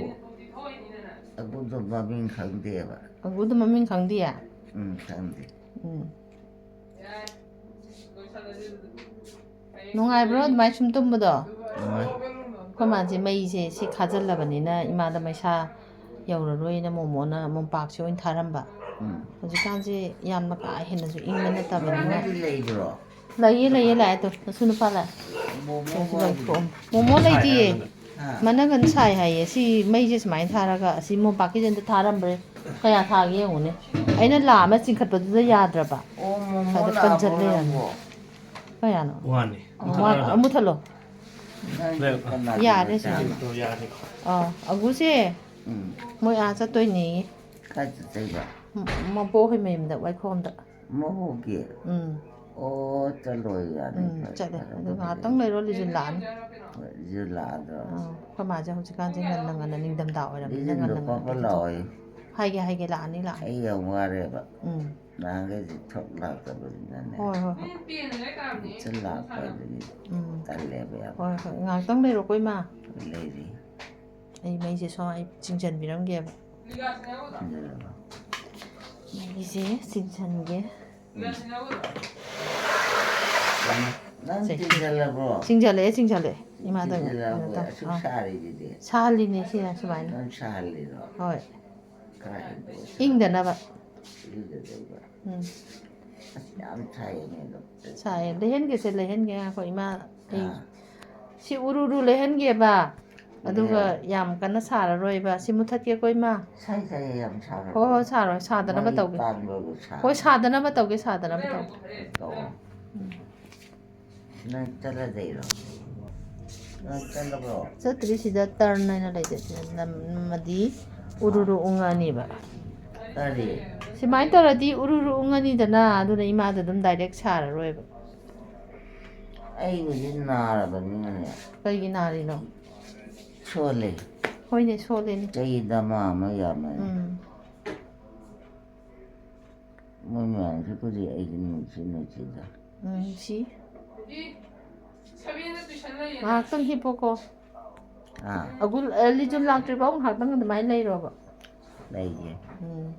ꯑꯒꯨꯗꯣ ꯃꯃꯤꯡ ꯈꯪꯗꯦꯕ꯫ ꯑꯒꯨꯗꯣ ꯃꯃꯤꯡ ꯈꯪꯗꯤꯌꯦ? ꯎꯝ, ꯈꯪꯗꯦ꯫ ꯎꯝ꯫ ꯅꯨꯡꯉꯥꯏꯕ꯭ꯔꯣ ꯑꯗꯨꯃꯥꯏꯅ ꯁꯨꯝ ꯇꯨꯝꯕꯗꯣ? ꯅꯨꯡꯉꯥꯏ꯫ ꯑꯩꯈꯣꯏ ꯃꯥꯁꯦ ꯃꯩꯁꯦ ꯁꯤ ꯈꯥꯖꯤꯜꯂꯕꯅꯤꯅ ꯏꯃꯥꯗ ꯃꯩꯁꯥ ꯌꯧꯔꯔꯣꯏꯅ ꯃꯣꯃꯣꯅ ꯃꯣꯝꯄꯥꯛꯁꯦ ꯑꯣꯏꯅ ꯊꯥꯔꯝꯕ꯫ ꯎꯝ꯫ ꯍꯧꯖꯤꯛꯀꯥꯟꯁꯦ ꯌꯥꯝꯅ ꯀꯥ ꯍꯦꯟꯅꯁꯨ ꯏꯪꯕ ꯅꯠꯇꯕꯅꯤꯅ꯫ ꯃꯣꯃꯣꯗꯤ ꯂꯩꯕ꯭ꯔꯣ? ꯂꯩꯌꯦ, ꯂꯩꯌꯦ, ꯂꯥꯛꯑꯦ ꯇꯣ, ꯅꯁꯨ ꯅꯨꯄꯥ ꯂꯥꯛꯑꯦ꯫ ꯃꯣꯃꯣ ꯀꯩꯁꯨ ꯋꯥꯠꯂꯤ꯫ ꯂꯧꯊꯣꯛꯑꯝꯃꯦ꯫ ꯃꯣꯃꯣ ꯂꯩꯇꯤꯌꯦ꯫ ꯍꯥ? ꯃꯅꯒꯟ ꯁꯥꯏ ꯍꯥꯏꯌꯦ꯫ ꯁꯤ ꯃꯩꯁꯦ ꯁꯨꯃꯥꯏꯅ ꯊꯥꯔꯒ ꯑꯁꯤ ꯃꯣꯝꯄꯥꯛꯀꯤꯁꯦ ꯑꯝꯇ ꯊꯥꯔꯝꯕ꯭ꯔꯦ꯫ ꯀꯌꯥ ꯊꯥꯒꯦ ꯌꯦꯡꯉꯨꯅꯦ꯫ ꯑꯩꯅ ꯂꯥ ꯑꯃ ꯆꯤꯡꯈꯠꯄꯗꯨꯗ ꯌꯥꯗ꯭ꯔꯕ꯫ ꯑꯣ, ꯃꯣꯃꯣ ꯑꯗ ꯂꯥꯛꯑꯕꯣ ꯄꯟꯖꯜ ꯂꯩꯔꯝꯃꯦ꯫ ꯅꯪꯕꯣ? ꯀꯌꯥꯅꯣ? ꯋꯥꯟꯅꯤ꯫ ꯑꯣ, ꯋꯥ-, ꯑꯃꯨꯛ ꯊꯜꯂꯣ꯫ ꯅꯪ ꯂꯩ-, ꯀꯅꯥꯒꯤ ꯌꯥꯔꯦ, ꯃꯆꯥꯅꯣ? ꯁꯤꯗꯤ꯫ ꯌꯥꯅꯤ꯫ ꯑꯥ, ꯑꯒꯨꯁꯦ ꯎꯝ꯫ ꯃꯣꯏ ꯑꯥ ꯆꯠꯇꯣꯏꯅꯦꯌꯦ꯫ ꯀꯥꯏ ꯆꯠꯇꯣꯏꯕ? ꯃ-, ꯃꯕꯣꯛ ꯍꯣꯏ ꯃꯌꯨꯝꯗ, ꯋꯥꯏꯈꯣꯝꯗ꯫ ꯃꯕꯣꯛꯀꯤ? ꯎꯝ꯫ ꯑꯣ, ꯆꯠꯂꯣ ꯌꯥꯔꯦ, ꯎꯝ, ꯐꯔꯦ, ꯆꯠꯂꯦ꯫ ꯐꯔꯦ, ꯑꯗꯨ ꯐꯔꯦ꯫ ꯉꯥꯏꯍꯥꯛꯇꯪ ꯂꯩꯔꯣ, ꯂꯤꯖꯤꯟ ꯂꯥꯛꯑꯅꯤ꯫ ꯍꯣꯏ, ꯂꯤꯖꯤꯟ ꯂꯥꯛꯑꯗ꯭ꯔꯣ? ꯑꯥ, ꯑꯩꯈꯣꯏ ꯃꯥꯁꯦ ꯍꯧꯖꯤꯛꯀꯥꯟꯁꯦ ꯉꯟꯅ ꯉꯟꯅ, ꯅꯤꯡꯊꯝꯊꯥ ꯑꯣꯏꯔꯕꯅꯤꯅ ꯂꯤꯖꯤꯟꯗꯣ ꯉꯟꯅ ꯉꯟꯅ ꯄꯥꯄ ꯀꯩꯅꯣ ꯂꯥꯛꯑꯣ꯫ ꯇꯧꯕ꯫ ꯍꯥꯏꯒꯦ, ꯍꯥꯏꯒꯦ, ꯂꯥꯛꯑꯅꯤ, ꯂꯥꯛꯑꯅꯤ꯫ ꯑꯩ ꯌꯥꯝ ꯋꯥꯔꯦꯕ꯫ ꯎꯝ꯫ ꯅꯍꯥꯟꯈꯩꯗꯤ ꯊꯣꯛ ꯂꯥꯛꯇꯕꯅꯤꯅꯅꯦ꯫ ꯍꯣꯏ, ꯍꯣꯏ, ꯍꯣꯏ꯫ ꯁꯤ ꯂꯥꯛꯄ ꯑꯗꯨꯒꯤ ꯎꯝ꯫ ꯇꯜꯂꯦꯕ ꯌꯥꯝ꯫ ꯍꯣꯏ, ꯍꯣꯏ꯫ ꯉꯥꯏꯍꯥꯛꯇꯪ ꯂꯩꯔꯣꯀꯣ, ꯏꯃꯥ꯫ ꯂꯩꯔꯤ꯫ ꯑꯩ ꯃꯩꯁꯦ ꯁꯣꯝ ꯑꯩ ꯆꯤꯡꯁꯤꯟꯕꯤꯔꯝꯒꯦꯕ꯫ ꯁꯤꯟꯖꯜꯂꯕ? ꯃꯩꯁꯦ ꯆꯤꯡꯁꯤꯟꯒꯦ꯫ ꯅꯪ ꯁꯦ꯫ ꯆꯤꯡꯁꯜꯂꯕ꯭ꯔꯣ? ꯆꯤꯡꯁꯜꯂꯛꯑꯦ, ꯆꯤꯡꯁꯜꯂꯛꯑꯦ꯫ ꯏꯃꯥꯗ ꯆꯤꯡꯁꯜꯂꯛꯑꯕꯣ? ꯀꯩꯅꯣ ꯇꯧ-, ꯑꯁꯨꯛ ꯑꯥ꯫ ꯁꯥꯔꯤꯁꯤꯗꯤ꯫ ꯁꯥꯍꯜꯂꯤꯅꯦ ꯁꯤꯅ ꯁꯨꯃꯥꯏꯅ꯫ ꯅꯪ ꯁꯥꯍꯜꯂꯤꯔꯣ? ꯍꯣꯏ꯫ ꯀꯥꯏꯗ? ꯏꯪꯗꯅꯕ꯫ ꯏꯔꯨꯖꯗꯣꯏꯕ? ꯎꯝ꯫ ꯑꯁ, ꯌꯥꯝ ꯁꯥꯏꯌꯦꯅꯦ ꯑꯗꯣ꯫ ꯁꯥꯏꯌꯦ꯫ ꯂꯩꯍꯟꯒꯦꯁꯦ, ꯂꯩꯍꯟꯒꯦ꯫ ꯉꯥꯏꯈꯣ, ꯏꯃꯥ꯫ ꯑꯩ ꯑꯥ꯫ ꯁꯤ ꯎꯔꯨꯔꯨ ꯂꯩꯍꯟꯒꯦꯕ꯫ ꯑꯗꯨꯒ ꯂꯩꯍꯟ- ꯌꯥꯝ ꯀꯟꯅ ꯁꯥꯔꯔꯣꯏꯕ꯫ ꯁꯤ ꯃꯨꯊꯠꯀꯦꯀꯣ, ꯏꯃꯥ꯫ ꯁꯥꯏ, ꯁꯥꯏ, ꯌꯥꯝ ꯁꯥꯔꯕꯣ? ꯍꯣꯏ, ꯍꯣꯏ, ꯁꯥꯔꯣꯏ꯫ ꯁꯥꯗꯅꯕ ꯃꯩ ꯇꯧꯒꯦ꯫ ꯄꯥꯟꯕꯕꯨ ꯁꯥ-, ꯍꯣꯏ, ꯁꯥꯗꯅꯕ ꯇꯧꯒꯦ, ꯁꯥꯗꯅꯕ ꯇꯧꯒꯦ꯫ ꯇꯧꯑꯣ꯫ ꯅꯪ ꯆꯠꯂꯗꯣꯏꯔꯣ? ꯅꯪ ꯆꯠꯂꯕ꯭ꯔꯣ? ꯆꯠꯇ꯭ꯔꯤ, ꯁꯤꯗ ꯇꯔꯟ ꯍꯥꯏꯅ ꯂꯩꯇꯦ꯫ ꯁꯤꯗ ꯅꯝꯃꯗꯤ ꯎꯔꯨꯔꯨ ꯎꯪꯉꯛꯑꯅꯤꯕ꯫ ꯀꯔꯤ? ꯁꯨꯃꯥꯏꯅ ꯇꯧꯔꯗꯤ ꯎꯔꯨꯔꯨ ꯎꯪꯉꯅꯤꯗꯅ, ꯑꯗꯨꯅ ꯏꯃꯥꯗ ꯑꯗꯨꯝ ꯗꯥꯏꯔꯦꯛ ꯁꯥꯔꯔꯣꯏꯕ꯫ ꯑꯩ ꯍꯧꯖꯤꯛ ꯅꯥꯔꯕꯅꯤꯅꯅꯦ꯫ ꯀꯩꯒꯤ ꯅꯥꯔꯤꯅꯣ? ꯁꯣꯜꯂꯦ꯫ ꯍꯣꯏꯅꯦ, ꯁꯣꯜꯂꯦꯅꯦ꯫ ꯆꯍꯤ ꯗꯃꯥ ꯑꯃ ꯌꯥꯝꯃꯦ꯫ ꯎꯝ꯫ ꯃꯣꯏ ꯃꯌꯥꯝꯁꯤꯕꯨꯗꯤ ꯑꯩꯗꯤ ꯅꯨꯡꯁꯤ ꯅꯨꯡꯁꯤꯗ꯫ ꯎꯝ, ꯁꯤ꯫ ꯉꯥꯏꯍꯥꯛꯇꯪ ꯍꯤꯞꯄꯣꯀꯣ꯫ ꯑꯥ꯫ ꯑꯒꯨꯜ, ꯑ, ꯂꯤꯖꯨꯟ ꯂꯥꯛꯇ꯭ꯔꯤꯐꯥꯎ ꯉꯥꯏꯍꯥꯛꯇꯪ ꯑꯗꯨꯃꯥꯏꯅ ꯂꯩꯔꯣꯕ꯫ ꯂꯩꯒꯦ꯫ ꯎꯝ꯫